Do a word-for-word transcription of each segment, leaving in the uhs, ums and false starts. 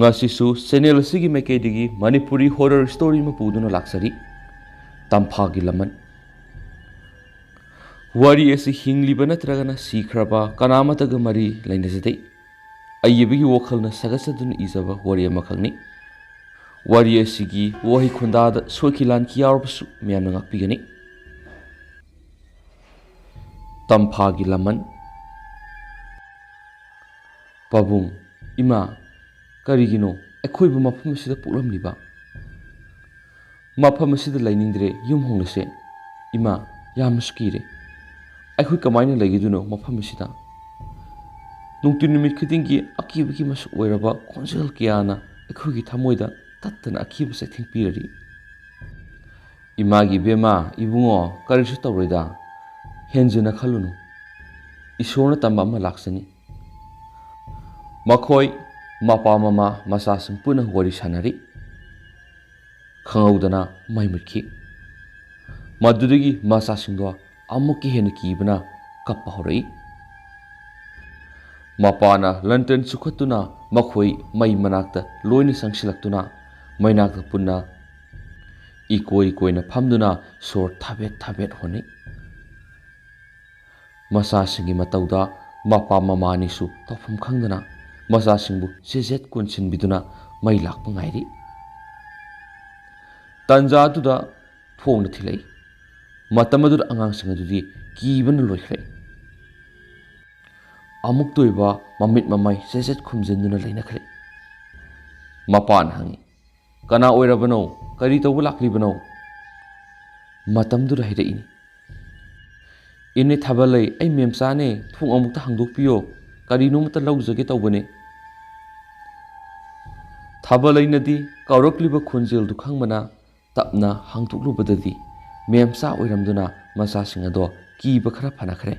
ꯉꯁꯤꯁꯨ ꯆꯦꯅꯦꯜ ꯑꯁꯤꯒꯤ ꯃꯥꯏꯀꯩꯗꯒꯤ ꯃꯅꯤꯄꯨꯔꯤ ꯍꯣꯔꯔ ꯁ꯭ꯇꯣꯔꯤ ꯑꯃ ꯄꯨꯗꯨꯅ ꯂꯥꯛꯆꯔꯤ, ꯇꯝꯐꯥꯒꯤ ꯂꯃꯟ꯫ ꯋꯥꯔꯤ ꯑꯁꯤ ꯍꯤꯡꯂꯤꯕ ꯅꯠꯇ꯭ꯔꯒꯅ ꯁꯤꯈ꯭ꯔꯕ ꯀꯅꯥ ꯑꯃꯠꯇꯒ ꯃꯔꯤ ꯂꯩꯅꯖꯗꯦ꯫ ꯑꯏꯕꯒꯤ ꯋꯥꯈꯜꯅ ꯁꯥꯒꯠꯆꯗꯨꯅ ꯏꯖꯕ ꯋꯥꯔꯤ ꯑꯃꯈꯛꯅꯤ꯫ ꯋꯥꯔꯤ ꯑꯁꯤꯒꯤ ꯋꯥꯍꯩ ꯈꯣꯟꯗꯥꯗ ꯁꯣꯏꯈꯤ ꯂꯥꯟꯈꯤ ꯌꯥꯎꯔꯕꯁꯨ ꯃꯌꯥꯝꯅ ꯉꯥꯛꯄꯤꯒꯅꯤ꯫ ꯇꯝꯐꯥꯒꯤ ꯂꯃꯟ꯫ ꯄꯥꯕꯨꯡ, ꯏꯃꯥ, ꯀꯔꯤꯒꯤꯅꯣ ꯑꯩꯈꯣꯏꯕꯨ ꯃꯐꯝ ꯑꯁꯤꯗ ꯄꯣꯛꯂꯝꯂꯤꯕ? ꯃꯐꯝ ꯑꯁꯤꯗ ꯂꯩꯅꯤꯡꯗ꯭ꯔꯦ, ꯌꯨꯝ ꯍꯣꯡꯂꯁꯦ꯫ ꯏꯃꯥ, ꯌꯥꯝꯅꯁꯨ ꯀꯤꯔꯦ꯫ ꯑꯩꯈꯣꯏ ꯀꯃꯥꯏꯅ ꯂꯩꯒꯗꯣꯏꯅꯣ ꯃꯐꯝ ꯑꯁꯤꯗ? ꯅꯨꯡꯇꯤ ꯅꯨꯃꯤꯠ ꯈꯨꯗꯤꯡꯒꯤ ꯑꯀꯤꯕꯒꯤ ꯃꯁꯛ ꯑꯣꯏꯔꯕ ꯈꯣꯟꯖꯦꯜ ꯀꯌꯥꯅ ꯑꯩꯈꯣꯏꯒꯤ ꯊꯃꯣꯏꯗ ꯇꯠꯇꯅ ꯑꯀꯤꯕ ꯆꯩꯊꯦꯡ ꯄꯤꯔꯔꯤ꯫ ꯏꯃꯥꯒꯤ ꯏꯕꯦꯝꯃ, ꯏꯕꯨꯡꯉꯣ, ꯀꯔꯤꯁꯨ ꯇꯧꯔꯣꯏꯗ꯫ ꯍꯦꯟꯖꯤꯟꯅ ꯈꯜꯂꯨꯅꯨ꯫ ꯏꯁꯣꯔꯅ ꯇꯝꯕ ꯑꯃ ꯂꯥꯛꯆꯅꯤ꯫ ꯃꯈꯣꯏ ꯃꯄꯥ ꯃꯃꯥ ꯃꯆꯥꯁꯤꯡ ꯄꯨꯟꯅ ꯋꯥꯔꯤ ꯁꯥꯟꯅꯔꯤ꯫ ꯈꯪꯍꯧꯗꯅ ꯃꯩ ꯃꯨꯠꯈꯤ꯫ ꯃꯗꯨꯗꯒꯤ ꯃꯆꯥꯁꯤꯡꯗꯣ ꯑꯃꯨꯛꯀ ꯍꯦꯟꯅ ꯀꯤꯕꯅ ꯀꯞꯄ ꯍꯧꯔꯛꯏ꯫ ꯃꯄꯥꯅ ꯂꯟꯇꯦꯟ ꯆꯨꯈꯠꯇꯨꯅ ꯃꯈꯣꯏ ꯃꯩ ꯃꯅꯥꯛꯇ ꯂꯣꯏꯅ ꯆꯪꯁꯤꯜꯂꯛꯇꯨꯅ ꯃꯩꯅꯥꯛꯇ ꯄꯨꯟꯅ ꯏꯀꯣꯏ ꯀꯣꯏꯅ ꯐꯝꯗꯨꯅ ꯁꯣꯔ ꯊꯥꯕꯦꯠ ꯊꯥꯕꯦꯠ ꯍꯣꯟꯅꯩ꯫ ꯃꯆꯥꯁꯤꯡꯒꯤ ꯃꯇꯧꯗ ꯃꯄꯥ ꯃꯃꯥ ꯑꯅꯤꯁꯨ ꯇꯧꯐꯝ ꯈꯪꯗꯅ ꯃꯆꯥꯁꯤꯡꯕꯨ ꯆꯦꯖꯦꯠ ꯀꯣꯟꯁꯤꯟꯕꯤꯗꯨꯅ ꯃꯩ ꯂꯥꯛꯄ ꯉꯥꯏꯔꯤ꯫ ꯇꯟꯖꯥ ꯑꯗꯨꯗ ꯊꯣꯡꯅ ꯊꯤꯜꯂꯛꯏ꯫ ꯃꯇꯝ ꯑꯗꯨꯗ ꯑꯉꯥꯡꯁꯤꯡ ꯑꯗꯨꯗꯤ ꯀꯤꯕꯅ ꯂꯣꯏꯈ꯭ꯔꯦ꯫ ꯑꯃꯨꯛꯇ ꯑꯣꯏꯕ ꯃꯃꯤꯠ ꯃꯃꯥꯏ ꯆꯦꯖꯦꯠ ꯈꯨꯝꯖꯤꯟꯗꯨꯅ ꯂꯩꯅꯈ꯭ꯔꯦ꯫ ꯃꯄꯥꯅ ꯍꯪꯉꯤ, "ꯀꯅꯥ ꯑꯣꯏꯔꯕꯅꯣ? ꯀꯔꯤ ꯇꯧꯕ ꯂꯥꯛꯂꯤꯕꯅꯣ?" ꯃꯇꯝꯗꯨꯗ ꯍꯥꯏꯔꯛꯏꯅꯤ, "ꯏꯅꯦ ꯊꯥꯕꯂꯩ, ꯑꯩ ꯃꯦꯝꯆꯥꯅꯦ, ꯊꯣꯡ ꯑꯃꯨꯛꯇ ꯍꯥꯡꯗꯣꯛꯄꯤꯌꯣ, ꯀꯔꯤꯅꯣꯃꯇ ꯂꯧꯖꯒꯦ ꯇꯧꯕꯅꯦ"꯫ ꯊꯥꯕꯂꯩꯅꯗꯤ ꯀꯧꯔꯛꯂꯤꯕ ꯈꯣꯟꯖꯦꯜꯗꯨ ꯈꯪꯕꯅ ꯇꯞꯅ ꯍꯥꯡꯗꯣꯛꯂꯨꯕꯗꯗꯤ ꯃꯦꯝꯆꯥ ꯑꯣꯏꯔꯝꯗꯨꯅ ꯃꯆꯥꯁꯤꯡ ꯑꯗꯣ ꯀꯤꯕ ꯈꯔ ꯐꯅꯈ꯭ꯔꯦ꯫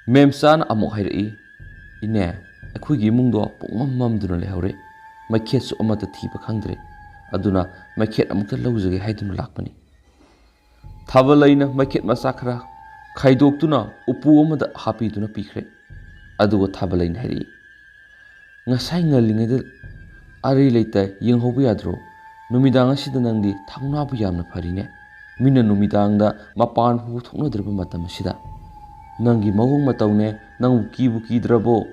ꯃꯦꯝꯆꯥꯅ ꯑꯃꯨꯛ ꯍꯥꯏꯔꯛꯏ, "ꯏꯅꯦ, ꯑꯩꯈꯣꯏꯒꯤ ꯏꯃꯨꯡꯗꯣ ꯄꯨꯡꯃꯝ ꯃꯝꯗꯨꯅ ꯂꯩꯍꯧꯔꯦ, ꯃꯩꯈꯦꯠꯁꯨ ꯑꯃꯠꯇ ꯊꯤꯕ ꯈꯪꯗ꯭ꯔꯦ, ꯑꯗꯨꯅ ꯃꯩꯈꯦꯠ ꯑꯃꯨꯛꯇ ꯂꯧꯖꯒꯦ ꯍꯥꯏꯗꯨꯅ ꯂꯥꯛꯄꯅꯤ"꯫ ꯊꯥꯕꯂꯩꯅ ꯃꯩꯈꯦꯠ ꯃꯆꯥ ꯈꯔ ꯈꯥꯏꯗꯣꯛꯇꯨꯅ ꯎꯄꯨ ꯑꯃꯗ ꯍꯥꯞꯄꯤꯗꯨꯅ ꯄꯤꯈ꯭ꯔꯦ꯫ ꯑꯗꯨꯒ ꯊꯥꯕꯂꯩꯅ ꯍꯥꯏꯔꯛꯏ, "ꯉꯁꯥꯏ ꯉꯜꯂꯤꯉꯩꯗ "ꯑꯔꯩ ꯂꯩꯇ ꯌꯦꯡꯍꯧꯕ ꯌꯥꯗ꯭ꯔꯣ? ꯅꯨꯃꯤꯗꯥꯡ ꯑꯁꯤꯗ ꯅꯪꯗꯤ ꯊꯧꯅꯥꯕꯨ ꯌꯥꯝꯅ ꯐꯔꯤꯅꯦ꯫ ꯃꯤꯅ ꯅꯨꯃꯤꯗꯥꯡꯗ ꯃꯄꯥꯟ ꯐꯥꯎꯕ ꯊꯣꯛꯅꯗ꯭ꯔꯕ ꯃꯇꯝ ꯑꯁꯤꯗ ꯅꯪꯒꯤ ꯃꯑꯣꯡ ꯃꯇꯧꯅꯦ, ꯅꯪꯕꯨ ꯀꯤꯕꯨ ꯀꯤꯗ꯭ꯔꯕꯣ?"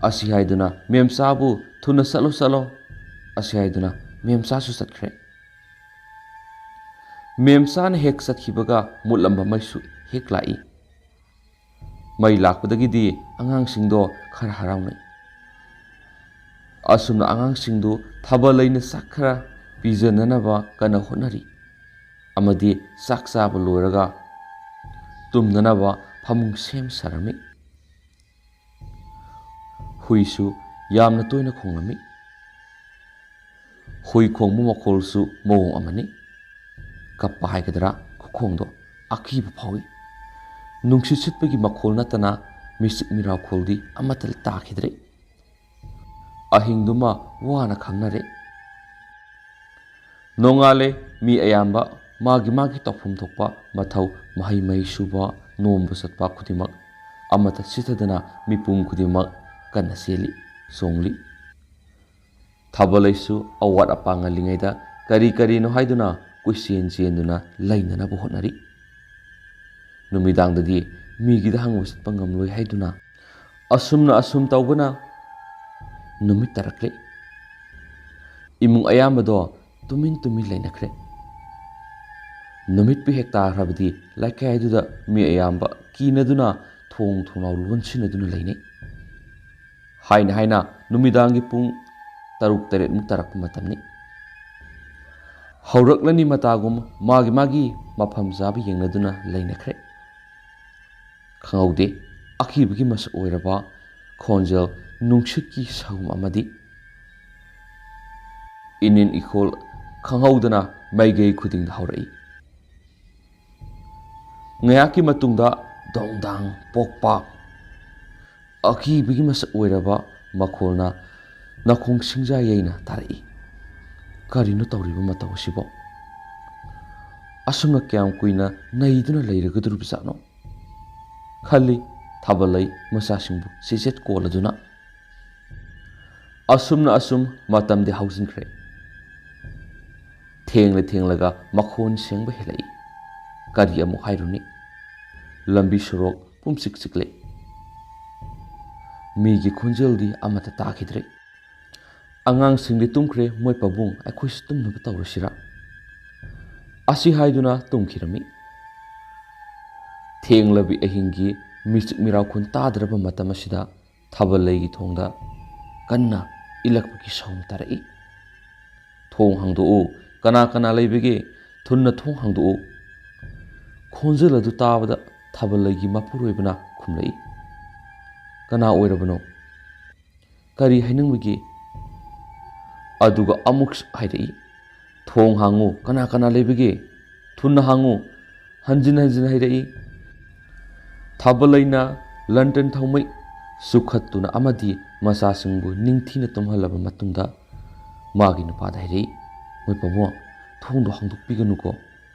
ꯑꯁꯤ ꯍꯥꯏꯗꯨꯅ ꯃꯦꯝꯆꯥꯕꯨ "ꯊꯨꯅ ꯆꯠꯂꯣ, ꯆꯠꯂꯣ" ꯑꯁꯤ ꯍꯥꯏꯗꯨꯅ ꯃꯦꯝꯆꯥꯁꯨ ꯆꯠꯈ꯭ꯔꯦ꯫ ꯃꯦꯝꯆꯥꯅ ꯍꯦꯛ ꯆꯠꯈꯤꯕꯒ ꯃꯨꯠꯂꯝꯕ ꯃꯩꯁꯨ ꯍꯦꯛ ꯂꯥꯛꯏ꯫ ꯃꯩ ꯂꯥꯛꯄꯗꯒꯤꯗꯤ ꯑꯉꯥꯡꯁꯤꯡꯗꯣ ꯈꯔ ꯍꯔꯥꯎꯅꯩ꯫ ꯑꯁꯨꯝꯅ ꯑꯉꯥꯡꯁꯤꯡꯗꯨ ꯊꯥꯕꯜ ꯂꯩꯅ ꯆꯥꯛ ꯈꯔ ꯄꯤꯖꯅꯅꯕ ꯀꯟꯅ ꯍꯣꯠꯅꯔꯤ꯫ ꯑꯃꯗꯤ ꯆꯥꯛ ꯆꯥꯕ ꯂꯣꯏꯔꯒ ꯇꯨꯝꯅꯅꯕ ꯐꯃꯨꯡ ꯁꯦꯝ ꯁꯥꯔꯝꯃꯤ꯫ ꯍꯨꯏꯁꯨ ꯌꯥꯝꯅ ꯇꯣꯏꯅ ꯈꯣꯡꯂꯝꯃꯤ꯫ ꯍꯨꯏ ꯈꯣꯡꯕ ꯃꯈꯣꯜꯁꯨ ꯃꯑꯣꯡ ꯑꯃꯅꯤ꯫ ꯀꯞꯄ ꯍꯥꯏꯒꯗ꯭ꯔꯥ, ꯈꯨꯈꯣꯡꯗꯣ ꯑꯀꯤꯕ ꯐꯥꯎꯏ꯫ ꯅꯨꯡꯁꯤꯠ ꯁꯤꯠꯄꯒꯤ ꯃꯈꯣꯜ ꯅꯠꯇꯅ ꯃꯤꯆꯤꯛ ꯃꯤꯔꯥꯎꯈꯣꯜꯗꯤ ꯑꯃꯠꯇ ꯇꯥꯈꯤꯗ꯭ꯔꯦ꯫ ꯑꯍꯤꯡꯗꯨꯃ ꯋꯥꯅ ꯈꯪꯅꯔꯦ꯫ ꯅꯣꯡꯉꯥꯜꯂꯦ꯫ ꯃꯤ ꯑꯌꯥꯝꯕ ꯃꯥꯒꯤ ꯃꯥꯒꯤ ꯇꯧꯐꯝ ꯊꯣꯛꯄ ꯃꯊꯧ, ꯃꯍꯩ ꯃꯍꯩ ꯁꯨꯕ, ꯅꯣꯝꯕ ꯆꯠꯄ ꯈꯨꯗꯤꯡꯃꯛ, ꯑꯃꯠꯇ ꯆꯤꯠꯊꯗꯅ ꯃꯤꯄꯨꯝ ꯈꯨꯗꯤꯡꯃꯛ ꯀꯟꯅ ꯆꯦꯜꯂꯤ, ꯆꯣꯡꯂꯤ꯫ ꯊꯥꯕꯜꯂꯩꯁꯨ ꯑꯋꯥꯠ ꯑꯄꯥ ꯉꯜꯂꯤꯉꯩꯗ ꯀꯔꯤ ꯀꯔꯤꯅꯣ ꯍꯥꯏꯗꯨꯅ ꯀꯣꯏꯆꯦꯟ ꯆꯦꯟꯗꯨꯅ ꯂꯩꯅꯅꯕ ꯍꯣꯠꯅꯔꯤ꯫ ꯅꯨꯃꯤꯗꯥꯡꯗꯗꯤ ꯃꯤꯒꯤꯗ ꯍꯪꯕ ꯆꯠꯄ ꯉꯝꯂꯣꯏ ꯍꯥꯏꯗꯨꯅ ꯑꯁꯨꯝꯅ ꯑꯁꯨꯝ ꯇꯧꯕꯅ ꯅꯨꯃꯤꯠ ꯇꯥꯔꯛꯂꯦ꯫ ꯏꯃꯨꯡ ꯑꯌꯥꯝꯕꯗꯣ ꯇꯨꯃꯤꯟ ꯇꯨꯃꯤꯟ ꯂꯩꯅꯈ꯭ꯔꯦ꯫ ꯅꯨꯃꯤꯠꯄꯨ ꯍꯦꯛ ꯇꯥꯈ꯭ꯔꯕꯗꯤ ꯂꯩꯀꯥꯏꯗꯨꯗ ꯃꯤ ꯑꯌꯥꯝꯕ ꯀꯤꯅꯗꯨꯅ ꯊꯣꯡ ꯊꯣꯡꯅꯥꯎ ꯂꯣꯟꯁꯤꯟꯅꯗꯨꯅ ꯂꯩꯅꯩ꯫ ꯍꯥꯏꯅ ꯍꯥꯏꯅ ꯅꯨꯃꯤꯗꯥꯡꯒꯤ ꯄꯨꯡ ꯇꯔꯨꯛ ꯇꯔꯦꯠꯃꯨꯛ ꯇꯥꯔꯛꯄ ꯃꯇꯝꯅꯤ꯫ ꯍꯧꯔꯛꯂꯅꯤ ꯃꯇꯥꯒꯨꯝ ꯃꯥꯒꯤ ꯃꯥꯒꯤ ꯃꯐꯝ ꯆꯥꯕ ꯌꯦꯡꯅꯗꯨꯅ ꯂꯩꯅꯈ꯭ꯔꯦ꯫ ꯈꯪꯍꯧꯗꯦ, ꯑꯀꯤꯕꯒꯤ ꯃꯁꯛ ꯑꯣꯏꯔꯕ ꯈꯣꯟꯖꯦꯜ, ꯅꯨꯡꯁꯤꯠꯀꯤ ꯁꯍꯨꯝ ꯑꯃꯗꯤ ꯏꯅꯤꯟ ꯏꯈꯣꯜ ꯈꯪꯍꯧꯗꯅ ꯃꯥꯏꯀꯩ ꯈꯨꯗꯤꯡꯗ ꯍꯧꯔꯛꯏ꯫ ꯉꯥꯏꯍꯥꯛꯀꯤ ꯃꯇꯨꯡꯗ ꯗꯣꯡꯗꯥꯡ ꯄꯣꯛꯄ ꯑꯀꯤꯕꯒꯤ ꯃꯁꯛ ꯑꯣꯏꯔꯕ ꯃꯈꯣꯜꯅ ꯅꯥꯀꯣꯡ ꯁꯤꯡꯖꯥ ꯌꯩꯅ ꯇꯥꯔꯛꯏ꯫ ꯀꯔꯤꯅꯣ ꯇꯧꯔꯤꯕ ꯃꯇꯧ ꯑꯁꯤꯕꯣ? ꯑꯁꯨꯝꯅ ꯀꯌꯥꯝ ꯀꯨꯏꯅ ꯅꯩꯗꯨꯅ ꯂꯩꯔꯒꯗꯧꯔꯤꯕꯖꯥꯠꯅꯣ ꯈꯜꯂꯤ ꯊꯥꯕꯜꯂꯩ ꯃꯆꯥꯁꯤꯡꯕꯨ ꯆꯦꯆꯦꯠ ꯀꯣꯜꯂꯗꯨꯅ꯫ ꯑꯁꯨꯝꯅ ꯑꯁꯨꯝ ꯃꯇꯝꯗꯤ ꯍꯧꯖꯤꯟꯈ꯭ꯔꯦ꯫ ꯊꯦꯡꯂ ꯊꯦꯡꯂꯒ ꯃꯈꯣꯟ ꯁꯦꯡꯕ ꯍꯦꯜꯂꯛꯏ꯫ ꯀꯔꯤ ꯑꯃꯨꯛ ꯍꯥꯏꯔꯨꯅꯤ? ꯂꯝꯕꯤ ꯁꯣꯔꯣꯛ ꯄꯨꯝꯆꯤꯛ ꯆꯤꯛꯂꯦ꯫ ꯃꯤꯒꯤ ꯈꯣꯟꯖꯦꯜꯗꯤ ꯑꯃꯠꯇ ꯇꯥꯈꯤꯗ꯭ꯔꯦ꯫ ꯑꯉꯥꯡꯁꯤꯡꯗꯤ ꯇꯨꯝꯈ꯭ꯔꯦ, ꯃꯣꯏ ꯄꯥꯕꯨꯡ, ꯑꯩꯈꯣꯏꯁꯨ ꯇꯨꯝꯅꯕ ꯇꯧꯔꯁꯤꯔꯥ? ꯑꯁꯤ ꯍꯥꯏꯗꯨꯅ ꯇꯨꯝꯈꯤꯔꯝꯃꯤ꯫ ꯊꯦꯡꯂꯕꯤ ꯑꯍꯤꯡꯒꯤ ꯃꯤꯆꯤꯛ ꯃꯤꯔꯥꯎꯈꯨꯟ ꯇꯥꯗ꯭ꯔꯕ ꯃꯇꯝ ꯑꯁꯤꯗ ꯊꯥꯕꯜ ꯂꯩꯒꯤ ꯊꯣꯡꯗ ꯀꯟꯅ ꯏꯜꯂꯛꯄꯒꯤ ꯁꯥꯎꯟ ꯇꯥꯔꯛꯏ꯫ "ꯊꯣꯡ ꯍꯥꯡꯗꯣꯛꯎ, ꯀꯅꯥ ꯀꯅꯥ ꯂꯩꯕꯒꯦ? ꯊꯨꯅ ꯊꯣꯡ ꯍꯥꯡꯗꯣꯛꯎ!" ꯈꯣꯟꯖꯦꯜ ꯑꯗꯨ ꯇꯥꯕꯗ ꯊꯥꯕꯜ ꯂꯩꯒꯤ ꯃꯄꯨꯔꯣꯏꯕꯅ ꯈꯨꯝꯂꯛꯏ꯫ "ꯀꯅꯥ ꯑꯣꯏꯔꯕꯅꯣ? ꯀꯔꯤ ꯍꯥꯏꯅꯤꯡꯕꯒꯦ?" ꯑꯗꯨꯒ ꯑꯃꯨꯛ ꯍꯥꯏꯔꯛꯏ, "ꯊꯣꯡ ꯍꯥꯡꯉꯨ, ꯀꯅꯥ ꯀꯅꯥ ꯂꯩꯕꯒꯦ? ꯊꯨꯅ ꯍꯥꯡꯉꯨ!" ꯍꯟꯖꯤꯟ ꯍꯟꯖꯤꯟ ꯍꯥꯏꯔꯛꯏ꯫ ꯊꯥꯕꯜ ꯂꯩꯅ ꯂꯟꯇꯟ ꯊꯥꯎꯃꯩ ꯆꯨꯈꯠꯇꯨꯅ ꯑꯃꯗꯤ ꯃꯆꯥꯁꯤꯡꯕꯨ ꯅꯤꯡꯊꯤꯅ ꯇꯨꯝꯍꯜꯂꯕ ꯃꯇꯨꯡꯗ ꯃꯥꯒꯤ ꯅꯨꯄꯥꯗ ꯍꯥꯏꯔꯛꯏ, "ꯃꯣꯏ ꯄꯥꯕꯨꯡ, ꯊꯣꯡꯗꯣ ꯍꯥꯡꯗꯣꯛꯄꯤꯒꯅꯨꯀꯣ꯫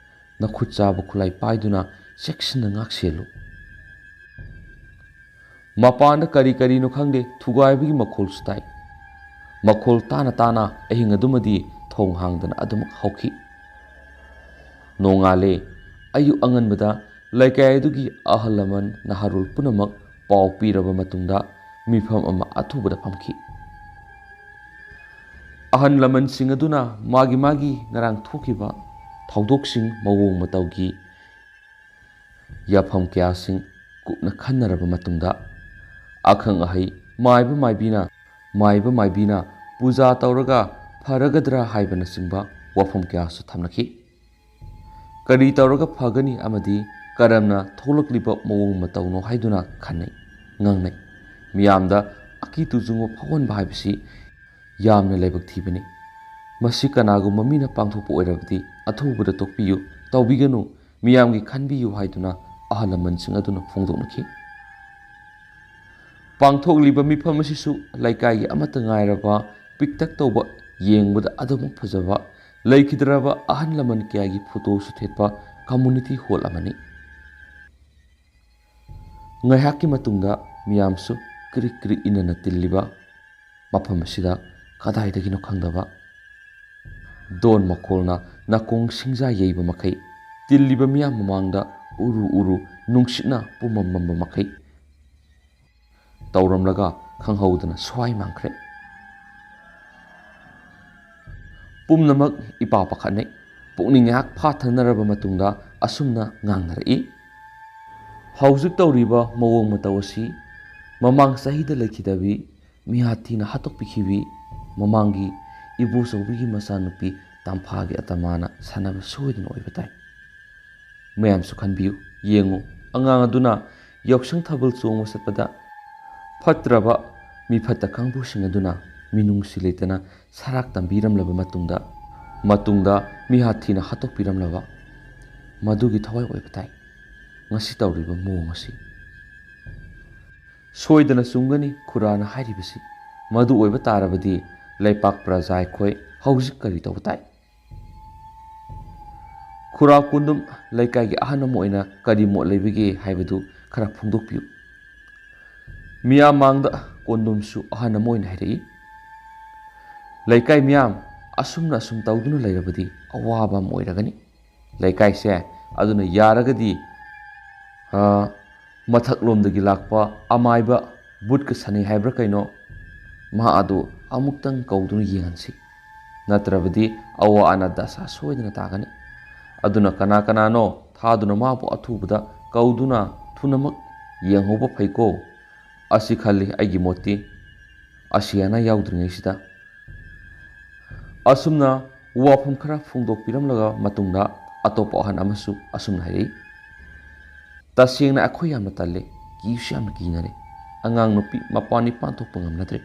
ꯅꯈꯨꯠ ꯆꯥꯕ ꯈꯨꯠꯂꯥꯏ ꯄꯥꯏꯗꯨꯅ ꯆꯦꯛꯁꯤꯟꯅ ꯉꯥꯛ ꯁꯦꯜꯂꯨ꯫" ꯃꯄꯥꯟꯗ ꯀꯔꯤ ꯀꯔꯤꯅꯣ ꯈꯪꯗꯦ, ꯊꯨꯒꯥꯏꯕꯒꯤ ꯃꯈꯣꯜꯁꯨ ꯇꯥꯏ꯫ ꯃꯈꯣꯜ ꯇꯥꯅ ꯇꯥꯅ ꯑꯍꯤꯡ ꯑꯗꯨꯃꯗꯤ ꯊꯣꯡ ꯍꯥꯡꯗꯅ ꯑꯗꯨꯃꯛ ꯍꯧꯈꯤ꯫ ꯅꯣꯡꯉꯥꯜꯂꯦ꯫ ꯑꯌꯨꯛ ꯑꯉꯟꯕꯗ ꯂꯩꯀꯥꯏ ꯑꯗꯨꯒꯤ ꯑꯍꯜ ꯂꯃꯟ ꯅꯍꯥꯔꯣꯜ ꯄꯨꯝꯅꯃꯛ ꯄꯥꯎ ꯄꯤꯔꯕ ꯃꯇꯨꯡꯗ ꯃꯤꯐꯝ ꯑꯃ ꯑꯊꯨꯕꯗ ꯐꯝꯈꯤ꯫ ꯑꯍꯜ ꯂꯃꯟꯁꯤꯡ ꯑꯗꯨꯅ ꯃꯥꯒꯤ ꯃꯥꯒꯤ ꯉꯔꯥꯡ ꯊꯣꯛꯈꯤꯕ ꯊꯧꯗꯣꯛꯁꯤꯡ, ꯃꯑꯣꯡ ꯃꯇꯧꯒꯤ ꯌꯥꯐꯝ ꯀꯌꯥꯁꯤꯡ ꯀꯨꯞꯅ ꯈꯟꯅꯔꯕ ꯃꯇꯨꯡꯗ, ꯑꯈꯪ ꯑꯍꯩ ꯃꯥꯏꯕ ꯃꯥꯏꯕꯤꯅ, ꯃꯥꯏꯕ ꯃꯥꯏꯕꯤꯅ ꯄꯨꯖꯥ ꯇꯧꯔꯒ ꯐꯔꯒꯗ꯭ꯔꯥ ꯍꯥꯏꯕꯅꯆꯤꯡꯕ ꯋꯥꯐꯝ ꯀꯌꯥꯁꯨ ꯊꯝꯅꯈꯤ꯫ ꯀꯔꯤ ꯇꯧꯔꯒ ꯐꯒꯅꯤ ꯑꯃꯗꯤ ꯀꯔꯝꯅ ꯊꯣꯛꯂꯛꯂꯤꯕ ꯃꯑꯣꯡ ꯃꯇꯧꯅꯣ ꯍꯥꯏꯗꯨꯅ ꯈꯟꯅꯩ, ꯉꯥꯡꯅꯩ꯫ ꯃꯤꯌꯥꯝꯗ ꯑꯀꯤ ꯇꯨꯖꯨꯡꯕ ꯐꯥꯎꯍꯟꯕ ꯍꯥꯏꯕꯁꯤ ꯌꯥꯝꯅ ꯂꯥꯏꯕꯛ ꯊꯤꯕꯅꯤ꯫ ꯃꯁꯤ ꯀꯅꯥꯒꯨꯝꯕ ꯃꯤꯅ ꯄꯥꯡꯊꯣꯛꯄ ꯑꯣꯏꯔꯕꯗꯤ ꯑꯊꯨꯕꯗ ꯇꯣꯛꯄꯤꯌꯨ, ꯇꯧꯕꯤꯒꯅꯨ, ꯃꯤꯌꯥꯝꯒꯤ ꯈꯟꯕꯤꯌꯨ ꯍꯥꯏꯗꯨꯅ ꯑꯍꯜ ꯂꯃꯟꯁꯤꯡ ꯑꯗꯨꯅ ꯐꯣꯡꯗꯣꯛꯅꯈꯤ꯫ ꯄꯥꯡꯊꯣꯛꯂꯤꯕ ꯃꯤꯐꯝ ꯑꯁꯤꯁꯨ ꯂꯩꯀꯥꯏꯒꯤ ꯑꯃꯠꯇ ꯉꯥꯏꯔꯕ ꯄꯤꯛꯇꯛ ꯇꯧꯕ, ꯌꯦꯡꯕꯗ ꯑꯗꯨꯃꯛ ꯐꯖꯕ, ꯂꯩꯈꯤꯗ꯭ꯔꯕ ꯑꯍꯜ ꯂꯃꯟ ꯀꯌꯥꯒꯤ ꯐꯣꯇꯣꯁꯨ ꯊꯦꯠꯄ ꯀꯝꯃꯨꯅꯤꯇꯤ ꯍꯣꯜ ꯑꯃꯅꯤ꯫ ꯉꯥꯏꯍꯥꯛꯀꯤ ꯃꯇꯨꯡꯗ ꯃꯤꯌꯥꯝꯁꯨ ꯀ꯭ꯔꯤꯛ ꯀ꯭ꯔꯤꯛ ꯏꯅꯅ ꯇꯤꯜꯂꯤꯕ ꯃꯐꯝ ꯑꯁꯤꯗ ꯀꯗꯥꯏꯗꯒꯤꯅꯣ ꯈꯪꯗꯕ ꯗꯣꯟ ꯃꯈꯣꯜꯅ ꯅꯥꯀꯣꯡ ꯁꯤꯡꯖꯥ ꯌꯩꯕ ꯃꯈꯩ ꯇꯤꯜꯂꯤꯕ ꯃꯤꯌꯥꯝ ꯃꯃꯥꯡꯗ ꯎꯔꯨ ꯎꯔꯨ ꯅꯨꯡꯁꯤꯠꯅ ꯄꯨꯝꯃꯝ ꯃꯝꯕ ꯃꯈꯩ ꯇꯧꯔꯝꯂꯒ ꯈꯪꯍꯧꯗꯅ ꯁ꯭ꯋꯥꯏ ꯃꯥꯡꯈ꯭ꯔꯦ꯫ ꯄꯨꯝꯅꯃꯛ ꯏꯄꯥ ꯄꯥꯈꯠꯅꯩ꯫ ꯄꯨꯛꯅꯤꯡ ꯉꯥꯏꯍꯥꯛ ꯐꯥꯊꯅꯔꯕ ꯃꯇꯨꯡꯗ ꯑꯁꯨꯝꯅ ꯉꯥꯡꯅꯔꯛꯏ, "ꯍꯧꯖꯤꯛ ꯇꯧꯔꯤꯕ ꯃꯑꯣꯡ ꯃꯇꯧ ꯑꯁꯤ ꯃꯃꯥꯡ ꯆꯍꯤꯗ ꯂꯩꯈꯤꯗꯕꯤ ꯃꯤꯍꯥꯊꯤꯅ ꯍꯥꯠꯇꯣꯛꯄꯤꯈꯤꯕꯤ ꯃꯃꯥꯡꯒꯤ ꯏꯕꯣꯆꯧꯕꯤꯒꯤ ꯃꯆꯥꯅꯨꯄꯤ ꯇꯝꯐꯥꯒꯤ ꯑꯇꯃꯥꯅ ꯁꯥꯟꯅꯕ ꯁꯣꯏꯗꯅ ꯑꯣꯏꯕ ꯇꯥꯏ꯫ ꯃꯌꯥꯝꯁꯨ ꯈꯟꯕꯤꯌꯨ, ꯌꯦꯡꯉꯨ, ꯑꯉꯥꯡ ꯑꯗꯨꯅ ꯌꯥꯎꯁꯪ ꯊꯥꯕꯜ ꯆꯣꯡꯕ ꯆꯠꯄꯗ ꯐꯠꯇ꯭ꯔꯕ ꯃꯤꯐꯠꯇ ꯀꯥꯡꯕꯨꯁꯤꯡ ꯑꯗꯨꯅ ꯃꯤꯅꯨꯡꯁꯤ ꯂꯩꯇꯅ ꯁꯔꯥꯛ ꯇꯝꯕꯤꯔꯝꯂꯕ ꯃꯇꯨꯡꯗ, ꯃꯇꯨꯡꯗ ꯃꯤꯍꯥꯊꯤꯅ ꯍꯥꯠꯇꯣꯛꯄꯤꯔꯝꯂꯕ ꯃꯗꯨꯒꯤ ꯊꯋꯥꯏ ꯑꯣꯏꯕ ꯇꯥꯏ ꯉꯁꯤ ꯇꯧꯔꯤꯕ ꯃꯑꯣꯡ ꯑꯁꯤ꯫ ꯁꯣꯏꯗꯅ ꯆꯨꯝꯒꯅꯤ ꯈꯨꯔꯥꯅ ꯍꯥꯏꯔꯤꯕꯁꯤ꯫ ꯃꯗꯨ ꯑꯣꯏꯕ ꯇꯥꯔꯕꯗꯤ ꯂꯩꯄꯥꯛ ꯄ꯭ꯔꯖꯥ ꯑꯩꯈꯣꯏ ꯍꯧꯖꯤꯛ ꯀꯔꯤ ꯇꯧꯕ ꯇꯥꯏ?" ꯈꯨꯔꯥ ꯀꯣꯟꯗꯨꯝ ꯂꯩꯀꯥꯏꯒꯤ ꯑꯍꯟ ꯑꯃ ꯑꯣꯏꯅ ꯀꯔꯤ ꯃꯣꯠ ꯂꯩꯕꯒꯦ ꯍꯥꯏꯕꯗꯨ ꯈꯔ ꯐꯣꯡꯗꯣꯛꯄꯤꯌꯨ꯫ ꯃꯤꯌꯥꯝ ꯃꯥꯡꯗ ꯀꯣꯟꯗꯨꯝꯁꯨ ꯑꯍꯟ ꯑꯃ ꯑꯣꯏꯅ ꯍꯥꯏꯔꯛꯏ, "ꯂꯩꯀꯥꯏ ꯃꯤꯌꯥꯝ, ꯑꯁꯨꯝꯅ ꯑꯁꯨꯝ ꯇꯧꯗꯨꯅ ꯂꯩꯔꯕꯗꯤ ꯑꯋꯥꯕ ꯑꯃ ꯑꯣꯏꯔꯒꯅꯤ ꯂꯩꯀꯥꯏꯁꯦ꯫ ꯑꯗꯨꯅ ꯌꯥꯔꯒꯗꯤ, ꯑ, ꯃꯊꯛꯂꯣꯝꯗꯒꯤ ꯂꯥꯛꯄ ꯑꯃꯥꯏꯕ ꯕꯨꯠꯀ ꯁꯥꯟꯅꯩ ꯍꯥꯏꯕ꯭ꯔꯥ ꯀꯩꯅꯣ, ꯃꯍꯥꯛ ꯑꯗꯨ ꯑꯃꯨꯛꯇꯪ ꯀꯧꯗꯨꯅ ꯌꯦꯡꯍꯟꯁꯤ꯫ ꯅꯠꯇ꯭ꯔꯕꯗꯤ ꯑꯋꯥ ꯑꯅꯥ ꯗꯁꯥ ꯁꯣꯏꯗꯅ ꯇꯥꯒꯅꯤ꯫ ꯑꯗꯨꯅ ꯀꯅꯥ ꯀꯅꯥꯅꯣ ꯊꯥꯗꯨꯅ ꯃꯥꯕꯨ ꯑꯊꯨꯕꯗ ꯀꯧꯗꯨꯅ ꯊꯨꯅꯃꯛ ꯌꯦꯡꯍꯧꯕ ꯐꯩꯀꯣ꯫ ꯑꯁꯤ ꯈꯜꯂꯤ ꯑꯩꯒꯤ ꯃꯣꯠꯇꯤ, ꯑꯁꯤ ꯑꯅꯥ ꯌꯥꯎꯗ꯭ꯔꯤꯉꯩꯁꯤꯗ"꯫ ꯑꯁꯨꯝꯅ ꯋꯥꯐꯝ ꯈꯔ ꯐꯣꯡꯗꯣꯛꯄꯤꯔꯝꯂꯒ ꯃꯇꯨꯡꯗ ꯑꯇꯣꯞꯄ ꯑꯍꯟ ꯑꯃꯁꯨ ꯑꯁꯨꯝꯅ ꯍꯥꯏꯔꯛꯏ, "ꯇꯁꯦꯡꯅ ꯑꯩꯈꯣꯏ ꯌꯥꯝꯅ ꯇꯜꯂꯦ, ꯀꯤꯁꯨ ꯌꯥꯝꯅ ꯀꯤꯅꯔꯦ꯫ ꯑꯉꯥꯡ ꯅꯨꯄꯤ ꯃꯄꯥꯟ ꯏꯄꯥꯟ ꯊꯣꯛꯄ ꯉꯝꯅꯗ꯭ꯔꯦ꯫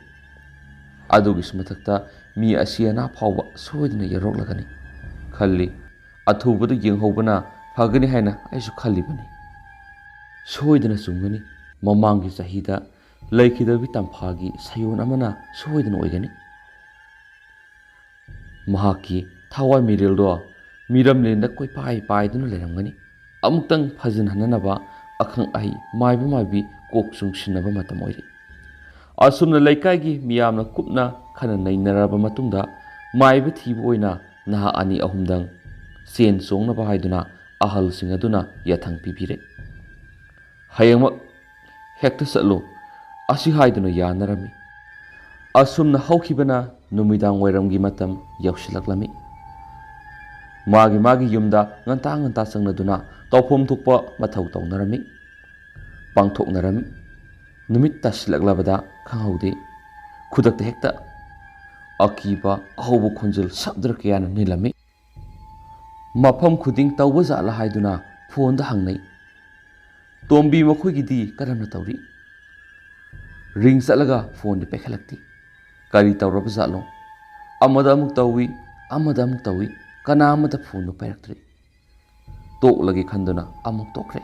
ꯑꯗꯨꯒꯤꯁꯨ ꯃꯊꯛꯇ ꯃꯤ ꯑꯁꯤ ꯑꯅꯥ ꯐꯥꯎꯕ ꯁꯣꯏꯗꯅ ꯌꯥꯎꯔꯛꯂꯒꯅꯤ ꯈꯜꯂꯤ꯫ ꯑꯊꯨꯕꯗ ꯌꯦꯡꯍꯧꯕꯅ ꯐꯒꯅꯤ ꯍꯥꯏꯅ ꯑꯩꯁꯨ ꯈꯜꯂꯤꯕꯅꯤ꯫ ꯁꯣꯏꯗꯅ ꯆꯨꯝꯒꯅꯤ꯫ ꯃꯃꯥꯡꯒꯤ ꯆꯍꯤꯗ ꯂꯩꯈꯤꯗꯕꯤ ꯇꯝꯐꯥꯒꯤ ꯁꯌꯣꯟ ꯑꯃꯅ ꯁꯣꯏꯗꯅ ꯑꯣꯏꯒꯅꯤ꯫ ꯃꯍꯥꯛꯀꯤ ꯊꯋꯥꯏ ꯃꯤꯔꯦꯜꯗꯣ ꯃꯤꯔꯝꯂꯦꯟꯗ ꯀꯣꯏꯄꯥꯏ ꯄꯥꯏꯗꯨꯅ ꯂꯩꯔꯝꯒꯅꯤ꯫ ꯑꯃꯨꯛꯇꯪ ꯐꯖꯤꯟꯍꯟꯅꯅꯕ ꯑꯈꯪ ꯑꯍꯩ ꯃꯥꯏꯕ ꯃꯥꯏꯕꯤ ꯀꯣꯛ ꯆꯨꯡꯁꯤꯟꯅꯕ ꯃꯇꯝ ꯑꯣꯏꯔꯦ꯫ ꯑꯁꯨꯝꯅ ꯂꯩꯀꯥꯏꯒꯤ ꯃꯤꯌꯥꯝꯅ ꯀꯨꯞꯅ ꯈꯟꯅ ꯅꯩꯅꯔꯕ ꯃꯇꯨꯡꯗ, ꯃꯥꯏꯕ ꯊꯤꯕ ꯑꯣꯏꯅ ꯅꯍꯥ ꯑꯅꯤ ꯑꯍꯨꯝꯗꯪ ꯆꯦꯟ ꯆꯣꯡꯅꯕ ꯍꯥꯏꯗꯨꯅ ꯑꯍꯜꯁꯤꯡ ꯑꯗꯨꯅ ꯌꯥꯊꯪ ꯄꯤꯕꯤꯔꯦ꯫ "ꯍꯌꯦꯡꯃꯛ ꯍꯦꯛꯇ ꯆꯠꯂꯨ" ꯑꯁꯤ ꯍꯥꯏꯗꯨꯅ ꯌꯥꯅꯔꯝꯃꯤ꯫ ꯑꯁꯨꯝꯅ ꯍꯧꯈꯤꯕꯅ ꯅꯨꯃꯤꯗꯥꯡ ꯋꯥꯏꯔꯝꯒꯤ ꯃꯇꯝ ꯌꯧꯁꯤꯜꯂꯛꯂꯝꯃꯤ꯫ ꯃꯥꯒꯤ ꯃꯥꯒꯤ ꯌꯨꯝꯗ ꯉꯟꯇꯥ ꯉꯟꯇꯥ ꯆꯪꯅꯗꯨꯅ ꯇꯧꯐꯝ ꯊꯣꯛꯄ ꯃꯊꯧ ꯇꯧꯅꯔꯝꯃꯤ, ꯄꯥꯡꯊꯣꯛꯅꯔꯝꯃꯤ꯫ ꯅꯨꯃꯤꯠ ꯇꯥꯁꯤꯜꯂꯛꯂꯕꯗ ꯈꯪꯍꯧꯗꯦ, ꯈꯨꯗꯛꯇ ꯍꯦꯛꯇ ꯑꯀꯤꯕ ꯑꯍꯧꯕ ꯈꯣꯟꯖꯦꯜ ꯁꯞꯗ꯭ꯔ ꯀꯌꯥꯅ ꯅꯤꯜꯂꯝꯃꯤ꯫ ꯃꯐꯝ ꯈꯨꯗꯤꯡ ꯇꯧꯕ ꯖꯥꯠꯂ ꯍꯥꯏꯗꯨꯅ ꯐꯣꯟꯗ ꯍꯪꯅꯩ꯫ ꯇꯣꯝꯕꯤ ꯃꯈꯣꯏꯒꯤꯗꯤ ꯀꯔꯝꯅ ꯇꯧꯔꯤ? ꯔꯤꯡ ꯆꯠꯂꯒ ꯐꯣꯟꯗꯤ ꯄꯥꯏꯈꯠꯂꯛꯇꯦ꯫ ꯀꯔꯤ ꯇꯧꯔꯕ ꯖꯥꯠꯂꯣ? ꯑꯃꯗ ꯑꯃꯨꯛ ꯇꯧꯏ, ꯑꯃꯗ ꯑꯃꯨꯛ ꯇꯧꯏ, ꯀꯅꯥ ꯑꯃꯗ ꯐꯣꯟꯗꯨ ꯄꯥꯏꯔꯛꯇ꯭ꯔꯦ꯫ ꯇꯣꯛꯂꯒꯦ ꯈꯟꯗꯨꯅ ꯑꯃꯨꯛ ꯇꯣꯛꯈ꯭ꯔꯦ꯫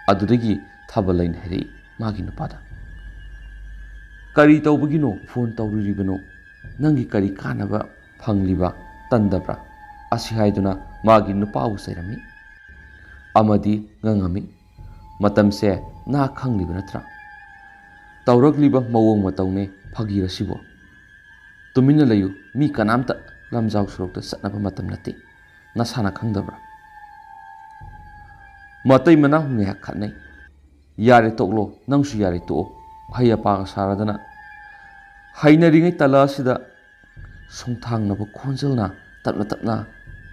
ꯑꯗꯨꯗꯒꯤ ꯊꯥꯕꯂꯩꯅ ꯍꯥꯏꯔꯛꯏ ꯃꯥꯒꯤ ꯅꯨꯄꯥꯗ, "ꯀꯔꯤ ꯇꯧꯕꯒꯤꯅꯣ ꯐꯣꯟ ꯇꯧꯔꯨꯔꯤꯕꯅꯣ? ꯅꯪꯒꯤ ꯀꯔꯤ ꯀꯥꯟꯅꯕ ꯐꯪꯂꯤꯕ? ꯇꯟꯗꯕ꯭ꯔꯥ?" ꯑꯁꯤ ꯍꯥꯏꯗꯨꯅ ꯃꯥꯒꯤ ꯅꯨꯄꯥꯕꯨ ꯆꯩꯔꯝꯃꯤ꯫ ꯑꯃꯗꯤ ꯉꯪꯉꯝꯃꯤ, "ꯃꯇꯝꯁꯦ ꯅꯥ ꯈꯪꯂꯤꯕ ꯅꯠꯇ꯭ꯔꯥ? ꯇꯧꯔꯛꯂꯤꯕ ꯃꯑꯣꯡ ꯃꯇꯧꯅꯦ ꯐꯥꯒꯤꯔꯁꯤꯕꯣ? ꯇꯨꯃꯤꯟꯅ ꯂꯩꯌꯨ, ꯃꯤ ꯀꯅꯥꯝꯇ ꯂꯝꯖꯥꯎ ꯁꯣꯔꯣꯛꯇ ꯆꯠꯅꯕ ꯃꯇꯝ ꯅꯠꯇꯦ, ꯅꯁꯥꯅ ꯈꯪꯗꯕ꯭ꯔꯥ?" ꯃꯇꯩ ꯃꯅꯥꯎ ꯉꯥꯏꯍꯥꯛ ꯈꯠꯅꯩ꯫ "ꯌꯥꯔꯦ ꯇꯣꯛꯂꯣ, ꯅꯪꯁꯨ ꯌꯥꯔꯦ ꯇꯣꯛꯑꯣ, ꯑꯍꯩ ꯑꯄꯥꯒ ꯁꯥꯔꯗꯅ"꯫ ꯍꯩꯅꯔꯤꯉꯩ ꯇꯜꯂ ꯑꯁꯤꯗ ꯁꯣꯡꯊꯥꯡꯅꯕ ꯈꯣꯟꯖꯦꯜꯅ ꯇꯞꯅ ꯇꯞꯅ